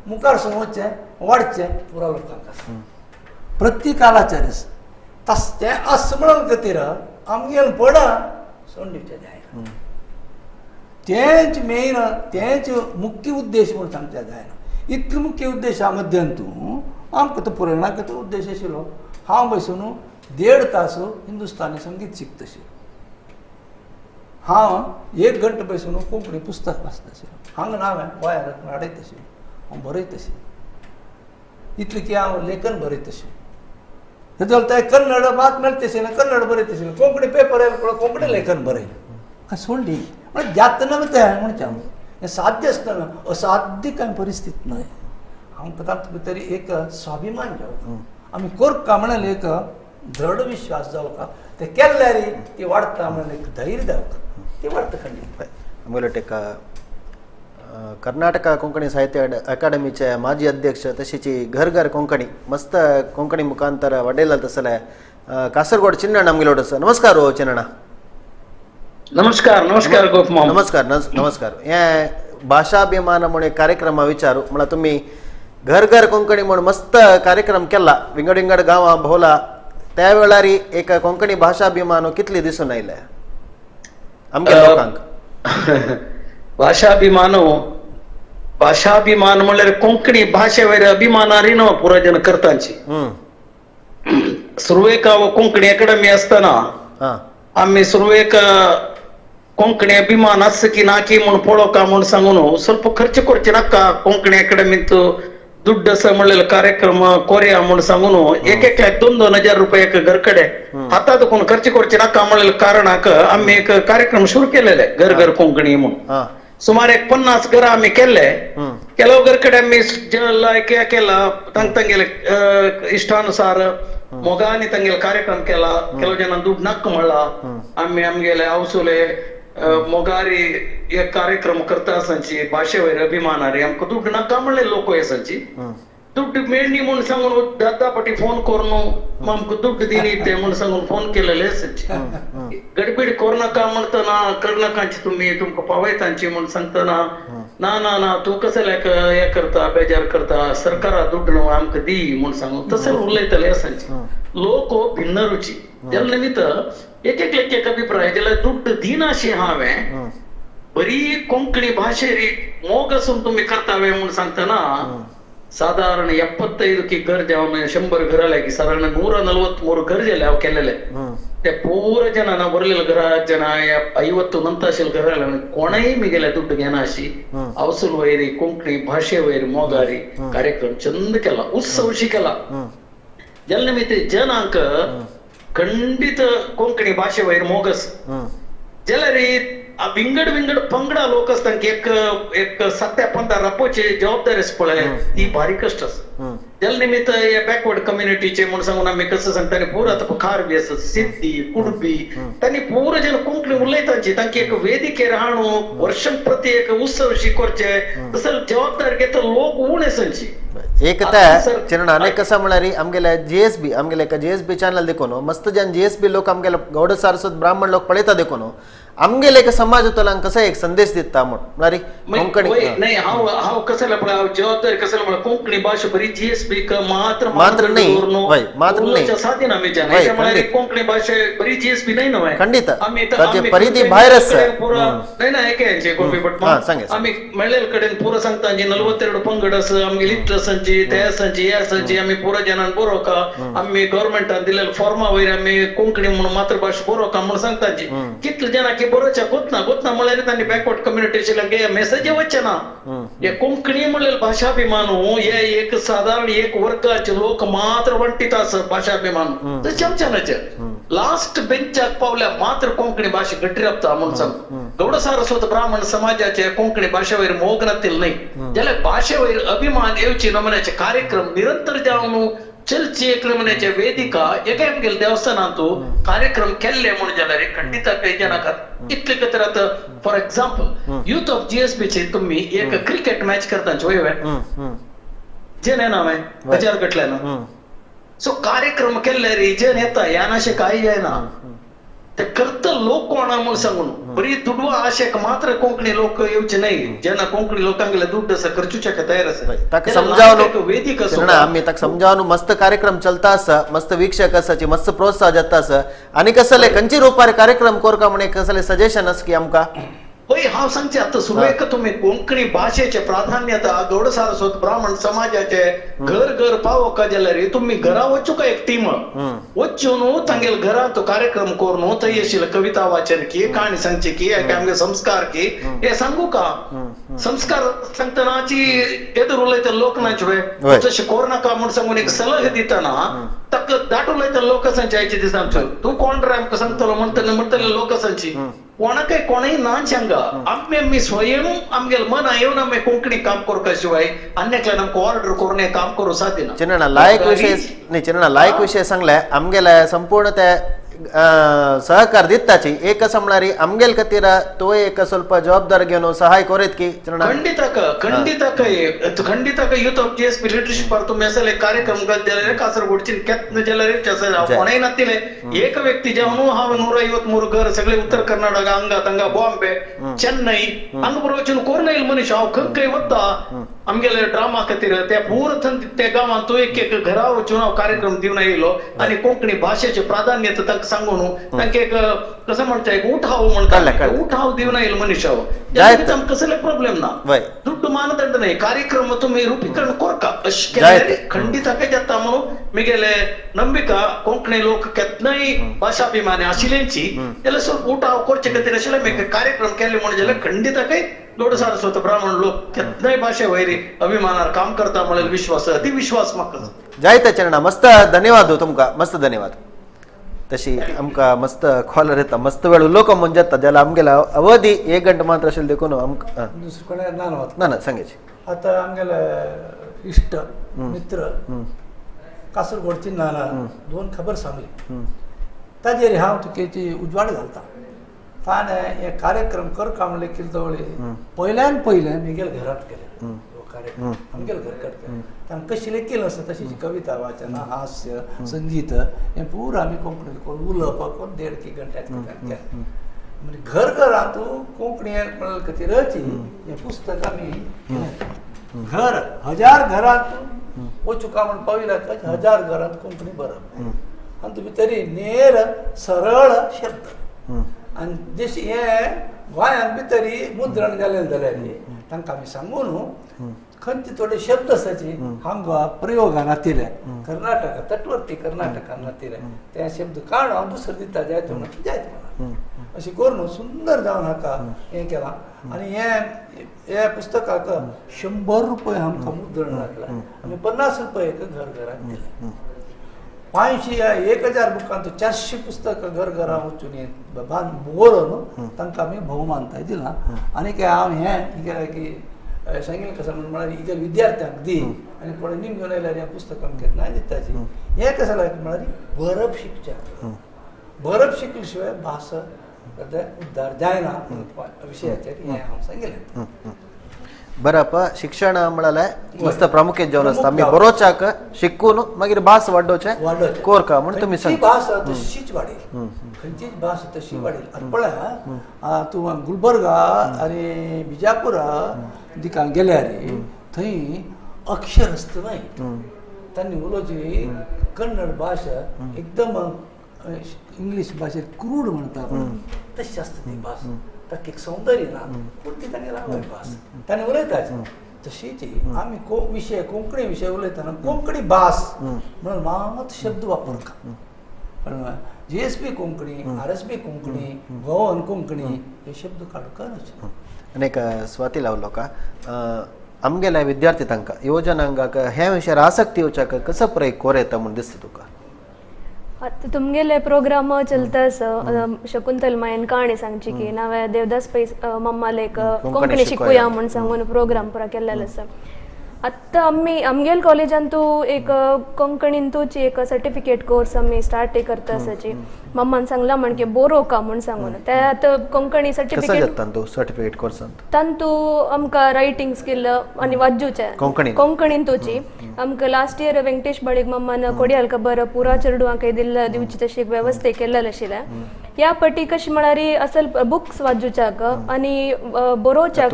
मुखार सून वचचें वाडचें पुरो लोकांक आसा प्रत्येकालाचेर तस तें आस म्हणून खातीर आमगेलें पडा सोडून दिवचें जायना. तेंच मेन तेंच मुख्य उद्देश म्हूण सांगचें जायना. इतलो मुख्य उद्देशा मध्यान तूं आमकां तो पुराणाक तो उद्देश आशिल्लो. हांव बसून 1.5 तास हिंदुस्तानी संगीत शिकताशिल्लो. हांव 1 घंटो बसून कोंकणी पुस्तक वाचताशिल्लो. हांगा ना हांवें गोंयांत हाडयताशिल्लो, हांव बरयताशिल्लो. इतलें की हांव लेखन बरयतशें तेदोळ ते कन्नड मात मेळतेशें ना कन्नड बरयतशें कोंकणी पेपर आयलो कोंकणी लेखन बरयलें काय सोडली म्हळ्यार जातना तें म्हणचें हांव हें साध्य आसतना असाध्य कांय परिस्थिती न्हय आमकां तातूंत भितर एक स्वाभिमान जावं आमी कोरका म्हणल्यार एक दृढ विश्वास जावका ते केल्यार ती वाडटा म्हणून एक धैर्य जावका ती वाडटा खंडीत. आमगेलो टेका कर्नाटक कोंकणी साहित्य अकादमीचे माजी अध्यक्ष तशीच घर घर कोंकणी मस्त कोंकणी मुखांतर वडेला तसले कासरगोड चिन्नಣ್ಣ आमगेलो आसा. नमस्कार हो चिन्नಣ್ಣ. नमस्कार नमस्कार गोपमाम. नमस्कार नमस्कार. हे भाषाभिमान म्हण एक कार्यक्रम विचारू म्हळ्यार तुमी घर घर कोंकणी म्हण मस्त कार्यक्रम केला विंगड विंगड गांवां भोवला त्या वेळार एक कोंकणी भाषाभिमान कितली दिसून आयले आमच्या लोकांक? भाषाभिमान भाषाभिमान म्हणल्यार कोंकणी भाशेवयर अभिमानारी न्हू पुरो जन करतांची. सुरवेक हांव कोंकणी अकादमी आसतना आमी सुरवेक कोंकणी अभिमान आसा की ना की म्हूण पळोवका म्हूण सांगून ಸ್ವಲ್ಪ खर्च करचे नाका कोंकणी अकादमींत दुड्ड आसा म्हणलेलो कार्यक्रम कोरया म्हूण सांगून एक एकल्याक 2-2 हजार रुपये एक घर कडे हाता दुखून खर्च करचे नाका म्हणलेले कारणाक आमी एक कार्यक्रम सुरू केलेले घर घर कोंकणी म्हूण. सुमार एक 50 घरां आमी केल्ले. ಕೆಲವು घर कडे आमी केला तांगेले इश्टानुसार मोगानी तांगेले कार्यक्रम केला. ಕೆಲವು ಜನ ದುಡ್ಡು ನಕ್ಕ म्हणला आमी आमगेले आवसुले मोगारी एक कार्यक्रम करता आसांची भाशेवयर अभिमानारी आमकां दुड्ड नाका म्हणले लोक आसांची दुड्ड मेळणी म्हूण सांगून 10 पाटी फोन करून आमकां दुड्ड दिनी ते म्हूण सांगून फोन केलेले आसांची. गडबीड करनाका म्हणटना करनाकांची तुमी तुमकां पावयतांची म्हूण सांगतना ना ना ना तूं कसले हे करता बेजार करता सरकारा दुड्ड न्हू आमकां दी म्हूण सांगून तशें उलयतले आसांची. लोक भिन्न रुची त्या निमित्त एक एक एक अभिप्राय जाल्यार दुड्ड दिनाशी हांवें बरी कोंकणी भाशेरी मोग आसून तुमी करतावे म्हूण सांगतना साधारण 75 की घर जावन 100 घरा लागी साधारण 143 घर जाले हांव केलेले. ते पूरा जन बरलेले घरा जन 50 ನಂತಾಶಿಲ್ घरा कोणय मिगेले दुड्ड घेनाशी ಅವಸುಲ್ वैरी कोंकणी भाशे वैर मोगारी कार्यक्रम चंद केला उत्सव शिकेला. ज्या निमित्त जनांक खंडित कोंकणी भाशे वयर मोगस जाल्यार विंगड विंगड पंगडा लोक आसता एक एक 7-15 रापोची जबाबदारी आसा पळय ती भारी कश्ट आसा. त्या निमित्त हे बॅकवर्ड कम्युनिटीचे म्हूण सांगून आमी कसं सांगता आनी पुरो आतां खारवी आसा सिद्धी कुडबी तांणी पुरो जन कोंकणी उलयतांची तांकां एक वेदिकेर हाडून वर्षां प्रति एक उत्सव शिकोवचे तसो जबाबदारी घेता लोक उणे आसांची. एक ते चिन्नಣ್ಣ अनेक कसं म्हळ्यार आमगेले जीएसबी आमगेले जीएसबी चॅनल देखून मस्त जन जीएसबी लोक आमगेले गौड सारस्वत ब्राह्मण लोक पळयता देखून आमगेले एक समाज कसं एक संदेश दिता म्हण म्हळ्यार कोंकणी नाही हांव हांव कसं पळय हांव जबाबदारी कसं म्हळ्यार कोंकणी भाशा बरी जीएसबी मात्र मात्र नाही मात्र नाही साधीन आमी जन म्हळ्यार कोंकणी भाशा बरी जीएसबी नाही न्हय खंडित ताचे परिधी भायर आसा नाही ना एके गोपी भट आमी मेळ्ळे कडेन पुरो सांगता 42 पंगड आसा आमगेली इतले आसांची ते आसांची हे आसांची आमी पुरो जनान बरोवका आमी गव्हर्मेंटान दिलेले फॉर्मा वयर आमी कोंकणी म्हणून मातृभाशा बरोवका म्हणून सांगतांची कितले जनांक बरोवच्या गोतना गोतना म्हणल्यार तांणी बॅकवर्ड कम्युनिटीचे मेसेज वच्चे ना. हे कोंकणी म्हणलेले भाषाभिमान हे एक साधारण एक वर्गाचे लोक मात्र वंटीत आसा भाषाभिमान चमच्यानाचे लास्ट बेंचाक पावल्या मात्र कोंकणी भाषा गट्टी राबता म्हणून सांग. गौड सारस्वत ब्राह्मण समाजाचे कोंकणी भाषेवयर मोग नातील नाही जाल्यार भाषेवयर अभिमान येवची नमुन्याचे कार्यक्रम निरंतर जावन चलची एक नमुन्याचे वेदिका एका आमगेले देवस्थानांतू कार्यक्रम केल्ले म्हणून जाल्यार खंडित जनाक इतले कतर आतां फॉर एक्झाम्पल युथ ऑफ जीएसबीचे तुम्ही एक क्रिकेट मॅच करता वय जेन येना हांवें हजार घटले ना सो कार्यक्रम केल्ले जन येता ह्यान अशें कांय जायना ते करता लोक कोणा म्हूण सांगून बरी दुडवा आशेक मात्र कोंकणी लोक येवचे नाही जेन्ना कोंकणी लोकांगेले दुड्ड आसा खर्चूच्याक तयार आसा ताका समजावन वेदीक आसा आमी ताका समजावन मस्त कार्यक्रम चलता आसा मस्त वीक्षक आसाची मस्त प्रोत्साहन जाता आसा आनी कसले खंयचे रुपार कार्यक्रम करका म्हण कसले सजेशन आसा की आमकां? वय हांव सांगचें आतां सुरवेक तुमी कोंकणी भाशेचें प्राधान्यता गौड सारस्वत ब्राह्मण समाजाचे घर घर पावोवका जाल्यार तुमी घरा वचूका एक टीम वचून तांगेले घरांत कार्यक्रम करून थंय आशिल्ले कविता वाचन की काणी सांगची की आमगे संस्कार की हे सांगू का संस्कार सांगतनाची एदर उलयता लोक नाच तशें कोरनाका म्हूण सांगून एक सलह दितना ताका दाट उलयता लोक सांगचे आयचे दिसा तूं कोण रे आमकां सांगतलो म्हणटले म्हणटले लोक सांगची कोणाकय कोणय नाच हांगा आमी आमी स्वयं आमगेले मना येवन आमी कोंकणी काम करपा शिवाय अन्यकल्यान आमकां ऑर्डर करून हें काम करूं सादिना. चिन्ना लायक विशय न्ही, चिन्ना लायक विशय सांगले आमगेले संपूर्ण ते सहकार दिताची एक म्हणल्यार आमगेल खातीर तो एक ಸ್ವಲ್ಪ जबाबदार घेवन सहाय करीत की खंडित खंडित खंडित youth of GSB leadership तुम्ही असेल कार्यक्रम जाल्यार कासरगोडची केत्न जाल्यार कोणय नातिले एक व्यक्ती जावन हांव 153 घर सगळे उत्तर कर्नाटक हांगा तांगा बॉम्बे चेन्नई हांगा बरोबर वचून कोण येयल मनीस हांव खंय खंय वता आमगेले ड्रामा खातीर त्या पूर त्या गांवांत एक एक घरा वचून हांव कार्यक्रम दिवन येयलो आनी कोंकणी भाशेचें प्राधान्य तांकां सांगून तांकां एक कसं म्हणटा एक उठाव म्हणटा उठाव दिवन येयल मनीस हांव कसले प्रॉब्लेम ना दुड्डू मानदंड नाही कार्यक्रम तुम्ही रूपीकरण कोरका अशें केल्यार खंडित जाता म्हणून मिगेले ನಂಬಿका कोंकणी लोक केतनाय भाशाभिमानी आशिल्ल्यांची जाल्यार ಸ್ವಲ್ಪ उठाव करचे खातीर आशिल्ले कार्यक्रम केले म्हणून जाल्यार खंडित गौड सारस्वत ब्राह्मण लोक केतनाय भाशे वयर अभिमानार काम करता म्हणून विश्वास अति विश्वास म्हाका जायते चरणा मस्त धन्यवाद तुमकां मस्त धन्यवाद. तशी आमकां मस्त कॉलर येता मस्त वेळ उलोवंक म्हूण जाता जाल्यार आमगेला अवधी एक घंटा मात्र आशिल्लें देखून आमकां दुसरे कोणा ना ना सांगेची. आतां आमगेले इश्ट मित्र कासरगोडची नाना दोन खबर सांगली ताजेर हांव तुकेची उजवाड घालता. ताणें हे कार्यक्रम करका म्हणलें कितें दवळी पयल्यान पयलें म्हगेल्या घरांत केलें हो कार्यक्रम आमगेल्या घर केलें ताणें कशी केलं आसता तशी कविता वाचन हास्य संगीत हें पूरा आमी कोंकणीत करून उलोवपाक करून देड की घंट्यात केलें. म्हणजे घर घरांत कोंकणी म्हणल्या खातीरच हें पुस्तक आमी केलें. घर हजार घरांत वचुका म्हण पाविला हजार घरांत कोंकणी बरप आनी तुमी तरी नेर सरळ शब्द आनी जशी हें गोंयांत भितरी मुद्रण जालें जाल्यार तांकां आमी सांगू न्हू खंयचे थोडे शब्द आसाची हांगा प्रयोगान नातिले कर्नाटका तटवर्ती कर्नाटकान नातिले ते शब्द काड हांव दुसरो दिता जायत म्हणून जायत म्हणा अशें करून सुंदर जावन हाका हें केलां. आनी हें हे पुस्तकाक 100 रुपये आमकां मुद्रण लागला आमी 50 रुपये एक घर घराक दिले. 500 1000 बुकांत 400 पुस्तकां घर घरां वचून बरोवन तांकां आमी भोवमानताय दिला. आनी हांव हें केलें की सांगिल्लें कसं म्हण म्हळ्यार इगेल विद्यार्थ्यांक दी आनी कोणें निम घेवन आयल्यार हें पुस्तक आमकां केन्नाय दिताची. हें कसं म्हळ्यार बरप शिकचें बरप शिकले शिवाय भास उद्धार जायना विशयाचेर हें हांव सांगिल्लें. बरप शिक्षण म्हळ्यार मस्त प्रामुख्य जावन आसता आमी बरोवच्याक शिकून मागीर भास वाडोवचें कोरका म्हूण तुमी सांग भास तशीच वाडेल खंयचीच भास तशी वाडेल. आतां पळय तूं गुलबर्गा आनी बिजापुरा दिकां गेल्यार थंय अक्षरस्थ न्हय तांणी उलोवची कन्नड भाशा एकदम इंग्लीश भाशेत क्रूड म्हणटा तशी आसता ती भास ताका एक सौंदर्य ना पूण ती तांणी आवय भास तांणी उलयताच. तशीच आमी विशय कोंकणी विशय उलयतना कोंकणी भास म्हणून मात शब्द वापरता. GSB Konkani RSB Konkani Goan Konkani हे शब्द काडूंक न्हय. आनी एक स्वाती लावलो का आमगेल्या विद्यार्थी तांकां युवजनांगाक हे विशयार आसक्ती येवच्याक कसो प्रयोग कोर येता म्हूण दिसता तुका? आतां तुमगेले प्रोग्राम चलता आसा शकुंतल मायन काणी सांगची की नावें देवदास पै मम्माले एक कोंकणी शिकूया म्हूण सांगून प्रोग्राम पुरा केल्लेलो आसा. आतां आमी आमगेल कॉलेजांतू एक कोंकणींतूच एक सर्टिफिकेट कोर्स आमी स्टार्ट करता आसाची. मम्मान सांगला म्हण की बरोवका म्हूण सांगून ते आतां कोंकणी सर्टिफिकेट सर्टिफिकेट कोर्सांत तांतू आमकां रायटींग स्कील आनी वाज्जूचें कोंकणींतूची आमकां लास्ट इयर वेंकटेश बाळीक मम्मान कोडियाल खबर पुरा चेडवांक दिल्ल दिवची तशी एक वेवस्था केल्लेली आशिल्लें. ह्या पटी कशी म्हळ्यार असल बुक्स वाचूच्याक आनी बरोवच्याक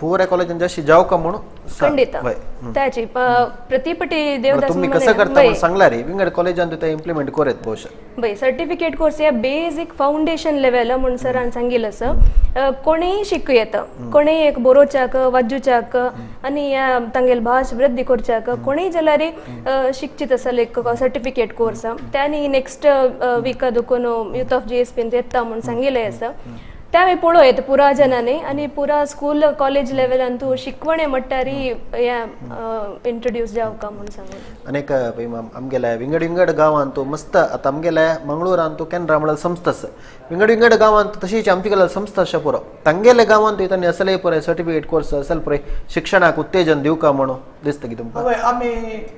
पुरा कॉलेजान जशी जावका म्हणून खंडित त्याची प्रतिपटी देवदास तुम्ही कसं करता म्हणून सांगला रे विंगड कॉलेजान ते इम्प्लिमेंट करत बहुशः बय सर्टिफिकेट कोर्स या बेसिक फाउंडेशन लेवल म्हूण सरान सांगिल्लें आसा कोणीय शिकू येता कोणीय एक बरोवच्याक वाजूच्याक आनी ह्या तांगेली भास वृद्धी करच्याक कोणीय जाल्यार शिकचीत आसले एक सर्टिफिकेट कोर्स त्यांनी नेक्स्ट वीका दुखून यूथ ऑफ GSB येता म्हूण सांगिल्लें आसा ते आमी पळोवं येता पुरा जनांनी आनी पुरा स्कूल कॉलेज लेवलान शिकवणे म्हणटारी हें इंट्रोड्यूस जावका म्हूण सांगून अनेक आमगेल्या विंगड विंगड गांवांत मस्त आतां आमगेल्या मंगळूरांत केनरा म्हळ्यार संस्था आसा विंगड विंगड गांवांत तशीच आमची गेल्या संस्था आसा पुरो तांगेल्या गांवांत तांणी असले पुराय सर्टिफिकेट कोर्स असल पुराय शिक्षणाक उत्तेजन दिवका म्हणून दिसता की तुमकां हय आमी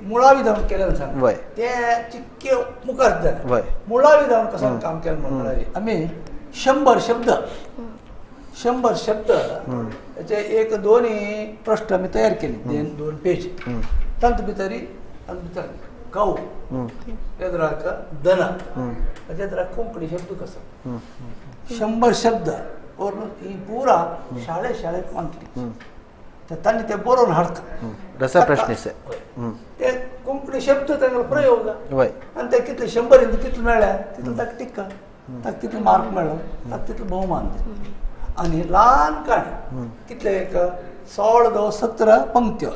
मुळावी जावन केलें सांग वय ते चिक्के मुखार जाले वय मुळावी जावन कसं काम केलें म्हणल्यार आमी 100 शब्द 100 शब्द त्याचे एक दोन्ही पृष्ठ आमी तयार केली 2 पेज तांत भितरी तांत भितर गौ एदराक दन ताचे कोंकणी शब्द कसो 100 शब्द ही पुरा शाळे शाळेत मांडली तांणी ते बरोवन हाडटा रसप्रश्न ते कोंकणी शब्द तांगेलो प्रयोग आनी ते कितले 100 कितले मेळ्ळ्या तितले ताका टिक्का ताका तितले मार्क मेळ्ळो ताका तितलो भोवमान आनी ल्हान काणी कितले एक 16 2 17 पंक्त्यो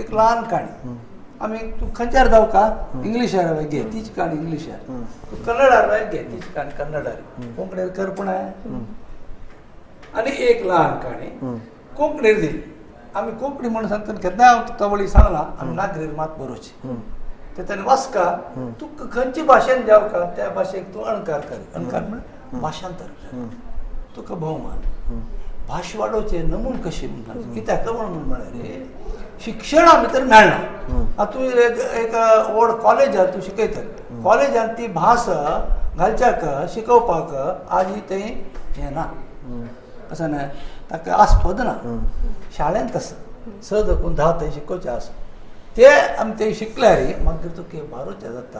एक ल्हान काणी आमी तूं खंयच्यार धांवका इंग्लिशार घे तीच काणी इंग्लिशार तूं कन्नडार घे तीच काणी कन्नडार कोंकणीर करपण आनी एक ल्हान काणी कोंकणीर दिली आमी कोंकणी म्हणून सांगता केन्ना हांव तवळी सांगला आमी नागरीर मात बरोवची ते ताणें वाचका तुका खंयचे भाशेन जावका त्या भाशेक तूं अणकार कर अणकार म्हळ्यार भाशांतर तुका भोवमान भाश वाडोवचें नमून कशें म्हणटा कित्याक म्हणून म्हळ्यार शिक्षणा भितर मेळना आतां तूं एक व्हड कॉलेजान तूं शिकयता कॉलेजान ती भास घालच्याक शिकोवपाक आजी थंय हें ना कसं न्हय ताका आस्पद ना शाळेंत तसं 6 धकून 10 थंय शिकोवचें आसा ते आमी ते शिकल्यार मागीर तुका बारोचें जाता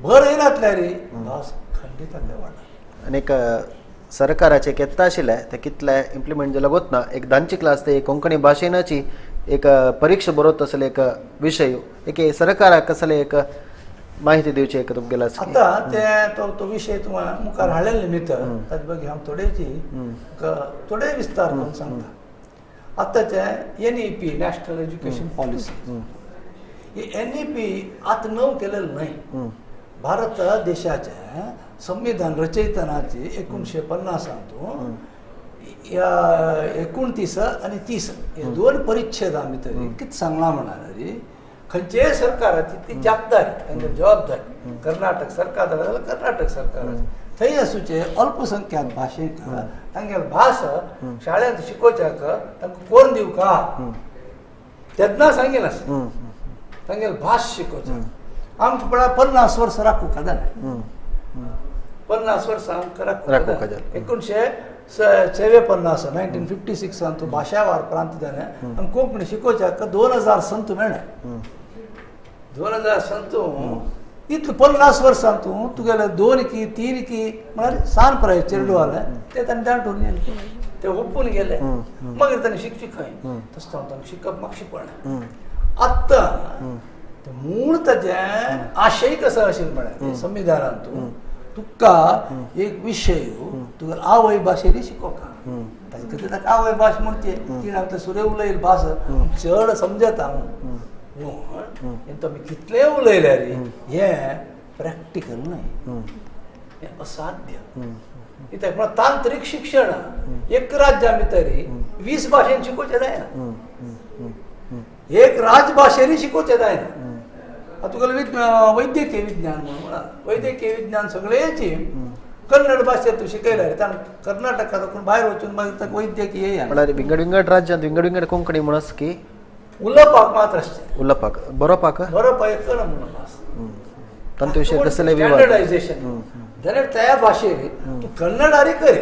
बरें येनातल्यार भास खंडीत वाडना आनीक सरकाराचे येत्ता आशिल्लें ते कितले इम्प्लिमेंट जाल्यार वतना एक 10ची क्लास ते कोंकणी भाशेनाची एक परीक्षा बरोवत असले एक विशय एक सरकाराक कसले एक माहिती दिवची एक तुमगेला आतां ते तो विशय तुमकां मुखार हाडलेले निमित्त ताजे ಬಗ್ಗೆ हांव थोडेची थोडे विस्तार करून सांगता आतांचे NEP national education policy ही NEP आतां नव केलेलं न्हय भारत देशाचे संविधान रचयतनाची 1950 29 आणि 30 हे 2 परिच्छेदां भितर कितें सांगलां म्हणाल्यार खंयचेय सरकाराची ती जबाबदारी तांची जबाबदारी कर्नाटक सरकार जाल्यार कर्नाटक सरकाराची थंय आसूचे अल्पसंख्याक भाशेक तांगेली भास शाळेंत शिकोवच्याक तांकां कोण दिवका तेन्ना सांगिल्लें आसा तांगेली भास शिकोवच्याक आमकां पळय 50 वर्सां राखूंक जालें 50 वर्सां आमकां राखूंक जालें 1954 1956 तूं भाशावार प्रांत जालें आनी कोंकणी शिकोवच्याक 2000 संत मेळ्ळें 2000 संत इतले 50 वर्सां तूं तुगेले 2 की 3 की म्हळ्यार सान प्राय चेडू आलें ते ताणें दांटून गेले ते ओपून गेले मागीर ताणें शिकची खंय तशें तांकां शिकप मातशें पडलें आतां मूळ ताजें आशय कसो आशिल्लो म्हळ्यार संविधानान तूं तुका एक विशय तुका आवय भाशेन शिकोवका ताजे खातीर ताका आवय भास म्हणचे ती आमकां सुरे उलयल भास चड समजता म्हणून पूण तुमी कितलें उलयल्यार हें प्रॅक्टिकल न्हय हें असाध्य कित्याक म्हळ्यार तांत्रीक शिक्षण एक राज्या भितर 20 भाशेन शिकोवचें जायना एक राजभाशेनूय शिकोवचें जायना आतां तुगेलें वैद्यकीय विज्ञान म्हणून म्हळां वैद्यकीय विज्ञान सगळेची कन्नड भाशेंत तूं शिकयल्यार तांकां कर्नाटका कोण भायर वचून मागीर ताका वैद्यकीय म्हळ्यार विंगड विंगड राज्यांत विंगड विंगड कोंकणी म्हणस की उलोवपाक मात्र आसचें उलोवपाक बरोवपाक बरोवपाक एक म्हणून भास तांचे विशय कसले स्टँडर्डायझेशन जाल्यार त्या भाशेर तूं कन्नडारी कर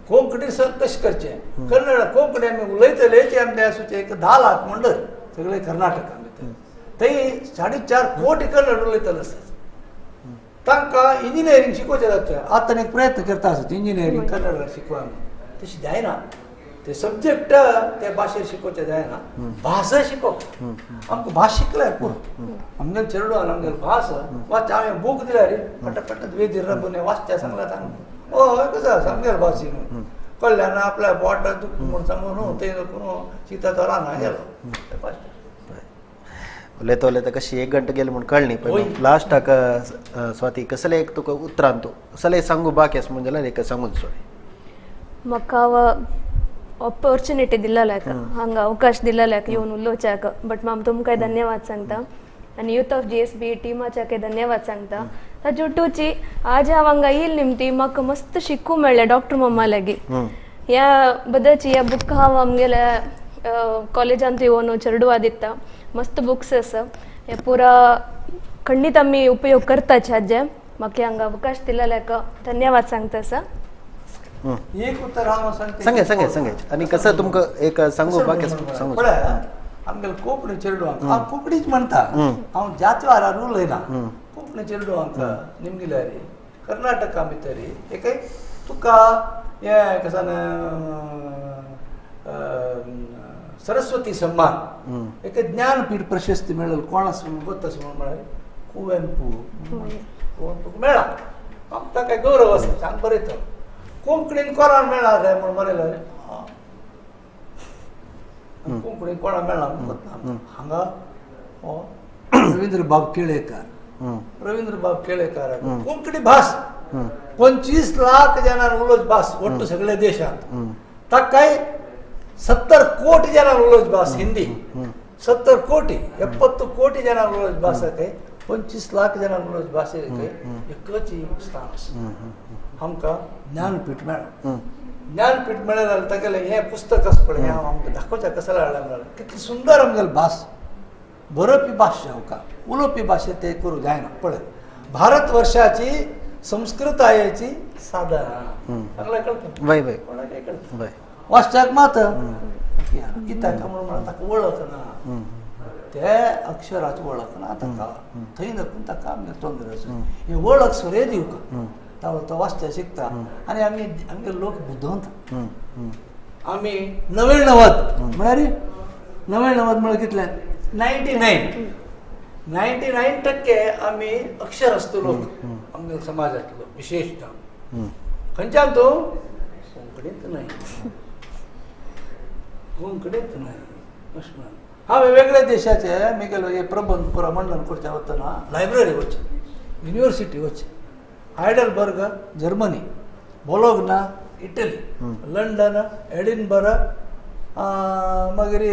कोंकणी कशें करचें कन्नड कोंकणी आमी उलयतले ते आमचे आसूचे एक 10 लाख म्हणडर सगळे कर्नाटका भितर थंय 4.5 कोटी कन्नड उलयतले आसतात तांकां इंजिनियरींग शिकोवचें जाता आतां एक प्रयत्न करता आसत इंजिनियरींग कन्नड शिकोवया म्हणून तशें जायना ते सब्जेक्ट ते भाशेर शिकोवचे जायना, भास शिकोवप. आमकां भास शिकल्यार पुरो. आमगेले चेडवान आमगेले भास वाचचे. हांवें बूक दिल्यार पटापट वेदीर रबून वाचचे सांगल्यार आमकां हय कसो आसा आमगेले भास न्हू कळ्ळ्या ना आपल्या बोट दुखता म्हूण सांगून न्हू ते न्हू शिता तो राना गेलो. उलयता उलयता कशी एक घंटा गेले म्हूण कळ्ळी. पळय लास्टाक स्वाती कसले एक तुका उतरान तूं कसले सांगू बाकी आसा म्हूण जाल्यार एक सांगून सोड. म्हाका ऑपॉर्च्युनिटी दिल्ल्याक, हांगा अवकाश दिल्ल्याक येवन उलोवच्याक बट माम तुमकां धन्यवाद सांगता आनी यूथ ऑफ GSB टिमाच्याकय धन्यवाद सांगता. ताजे उटूची आज हांव हांगा येयल निमती म्हाका मस्त शिकू मेळ्ळें डॉक्टर मम्मा लागीं. ह्या बद्दलची ह्या बुक हांव आमगेल्या कॉलेजांत येवन चेडवा दिता. मस्त बुक्स आसा, हे पुरा खंडीत आमी उपयोग करताचे हाजे. म्हाका हांगा अवकाश दिल्ल्याक धन्यवाद सांगता आसा. एक उत्तर हांव सांगता. सांगे सांगे सांगे आनी कसं तुमकां एक सांगू बाकी सांगू. पळय आमगेले कोंकणी चेडवांक हांव कोंकणीच म्हणटा, हांव जातवारार उलयना. कोंकणी चेडवांक निमगिल्यार कर्नाटका भितर एक तुका हें कसं सरस्वती सम्मान एक ज्ञानपीठ प्रशस्ती मेळ्ळें कोण आसा म्हणून गोत आसा म्हणून म्हळ्यार कुवेंपू कुवेंपूक मेळ्ळा. आमकां ताका गौरव आसा सांग बरयता. कोंकणीन कोणाक मेळ्ळा काय म्हूण बरयलें कोंकणीन कोणाक मेळ्ळा म्हूण गोत हांगा रवींद्रबाब केळेकार, रवींद्रबाब केळेकार कोंकणी भास 25 लाख जणांक उलोवची भास ಒಟ್ಟು सगळ्या देशांत. ताकाय 70 ಕೋಟಿ ಜನ ಉಲೋज ಭಾಷೆ हिंदी, 70 ಕೋಟಿ 70 ಕೋಟಿ ಜನ ಉಲೋज भाषा काय 25 लाख जन उलोवची भाशे एकच स्थान आसा. आमकां ज्ञानपीठ मेळ्ळां. ज्ञानपीठ मेळ्ळें जाल्यार तागेलें हें पुस्तक आसा पळय, हें आमकां दाखोवचें कसलें हाडलें म्हळ्यार कितली सुंदर आमगेली भास, बरोवपी भास आमकां उलोवपी भाशे ते करूं जायना. पळय भारतवर्षाची संस्कृतायेची साधना सगळें कळटा, कोणाकय कळटा. वाचच्याक मात कित्याक म्हणून म्हळ्यार ताका वळख ना, ते अक्षराची वळख ना ताका, थंय नकून ताका आमगे तोंदर आसा. ही वळख सरे दिवका तो वाचच्या शिकता. आनी आमी आमगे लोक बुद्धवंत. आमी 99 म्हळ्यार 99 म्हळ्यार कितले 99.99% आमी अक्षरस्थ लोक आमगे समाजांतलो विशेषतः. खंयच्यान तूं कोंकणींत न्हय, कोंकणींत न्हय अशें म्हणून हांवें वेगळ्या देशाचे मिगेलो हे प्रबंध पुरा मंडन करचे वतना लायब्ररी वचचें, युनिवर्सिटी वचचें. Heidelberg Germany, Bologna Italy, London, Edinburgh, मागीर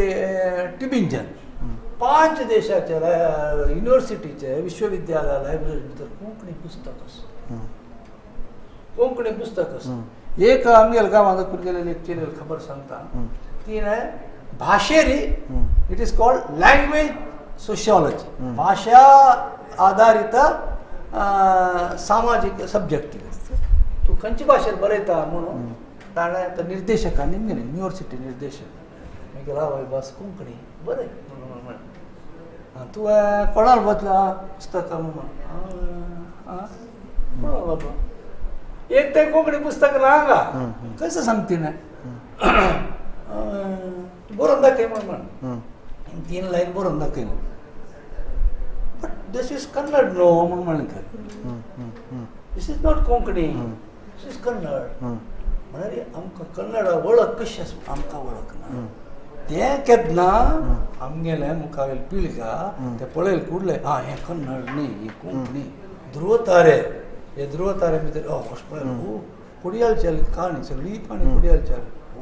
ट्युबिंजन, 5 देशाचे युनिवर्सिटीचे विश्वविद्यालय लायब्ररी भितर कोंकणी पुस्तक आसा, कोंकणी पुस्तक आसा. एक आमगेल्या गांवांत गेलेली एक चेडयेली खबर सांगता. तिणें भाशेरी, it is called language sociology, भाशा आधारित सामाजीक सब्जेक्ट. तूं खंयचे भाशेर बरयता म्हणून ताणें निर्देशकांनी गेले, युनिवर्सिटी निर्देशक मागीर आवय भास कोंकणी बरय म्हणून म्हळें. तुवें कोणाक बदला पुस्तकां म्हणून कोणाक बदला एक तें कोंकणी पुस्तक ना हांगा कसं सांगता तिणें बरोवन दाखय म्हणून म्हण 3 लायन बरोवन दाखयलें. बट this is Kannada न्हू म्हणून म्हणलें. This is not Konkani, this is Kannada. म्हळ्यार आमकां कन्नड वळख कशी आसा आमकां वळख ना. तें केन्ना आमगेलें मुखावेले पिळगा तें पळयलें कुडलें आं हें कन्नड न्ही, हें कोंकणी. ध्रुव तारे, हे ध्रुव तारे भितर अशें पळयलें, ओ कोडियालचाली काणी, सगळी काणी कोडियालचाली. ओ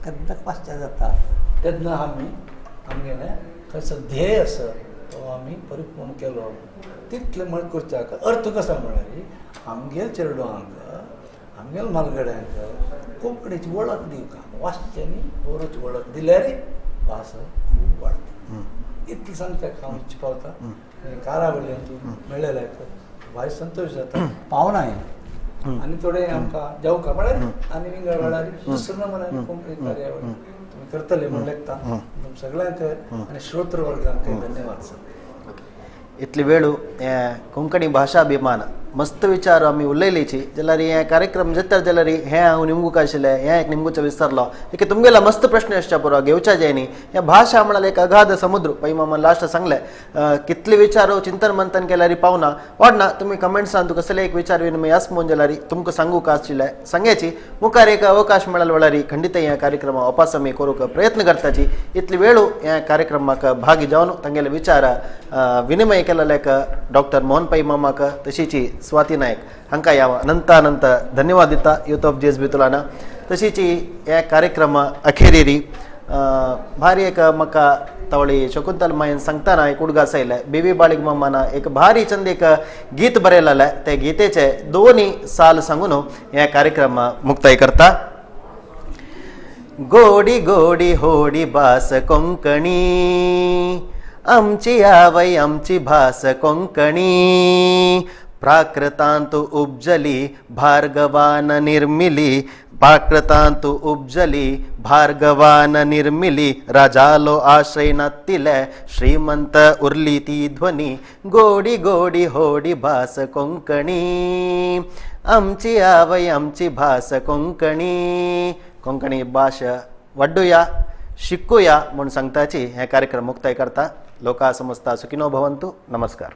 केन्ना वाचच्या जाता तेन्ना आमी आमगेलें खंयचो ध्येय आसा तो आमी परिपूर्ण केलो. तितलें म्हळ्यार करच्याक अर्थ कसो म्हळ्यार आमगेले चेडवांक आमगेले म्हालगड्यांक कोंकणीची वळख दिवका, वाचच्यांनी बरोवची वळख दिल्यार भास खूब वाडटा. इतलें सांगता हांव इच्छा पावता. कारा वयल्यान तूं मेळ्ळेल्याक भारी संतोश जाता. पावना हें आनी थोडें आमकां जावका म्हळ्यार आनी विंगड वेळार दुसरो म्हळ्यार कोंकणी कार्यावळ तुमी करतले म्हूण लेखता. सगळ्यांक आनी श्रोत्रवर्गांक धन्यवाद सर. इतली वेळू कोंकणी भाशा अभिमान मस्त विचार आमी उलयलीची जाल्यार हे कार्यक्रम जाता जाल्यार हें हांव निमगूक आशिल्लें, हें एक निमगूचो विसरलो, एक तुमगेला मस्त प्रश्न आसच्या पुरो घेवच्या जायनी. ह्या भाशा म्हळ्यार एक अगाध समुद्र. पै मामान लास्ट सांगलें कितले विचार चिंतन मंथन केल्यार पावना वाडना. तुमी कमेंट्सान कसले एक विचार विनिमय आस म्हूण जाल्यार तुमकां सांगूक आशिल्लें सांगायची. मुखार एक अवकाश मेळ्ळो जाल्यार खंडीत ह्या कार्यक्रमा वापस आमी करूंक प्रयत्न करताची. इतली वेळू ह्या कार्यक्रमाक भागी जावन तांगेले विचार विनिमय केलेल्याक डॉक्टर मोहन पै मामाक तशीची स्वाती नायक हांकां ह्या अनंत अनंत धन्यवाद दिता यूथ ऑफ GSB तुलाना. तशीची ह्या कार्यक्रमा अखेरीरी भारी एक म्हाका तवळी शकुंतल मायन सांगतना एक उडगास आयले. बेबी बाळीक मामाना एक भारी चंद एक गीत बरयलेलें, ते गीतेचे दोनी साल सांगून ह्या कार्यक्रम मुक्ताय करता. गोडी गोडी होडी भास कोंकणी, आमची आवय आमची भास कोंकणी, प्राकृतांतु उपजली भार्गवान निर्मिली, प्राकृतांतु उपजली भार्गवान निर्मिली, राजालो आश्रय नातिले श्रीमंत उरली ती ध्वनी, गोडी गोडी होडी भास कोंकणी, आमची आवय आमची भास कोंकणी. कोंकणी भाशा वाड्डुया शिकूया म्हूण सांगताची हे कार्यक्रम मुक्ताय करता. लोका समस्ता सुखिनो भवंतु. नमस्कार.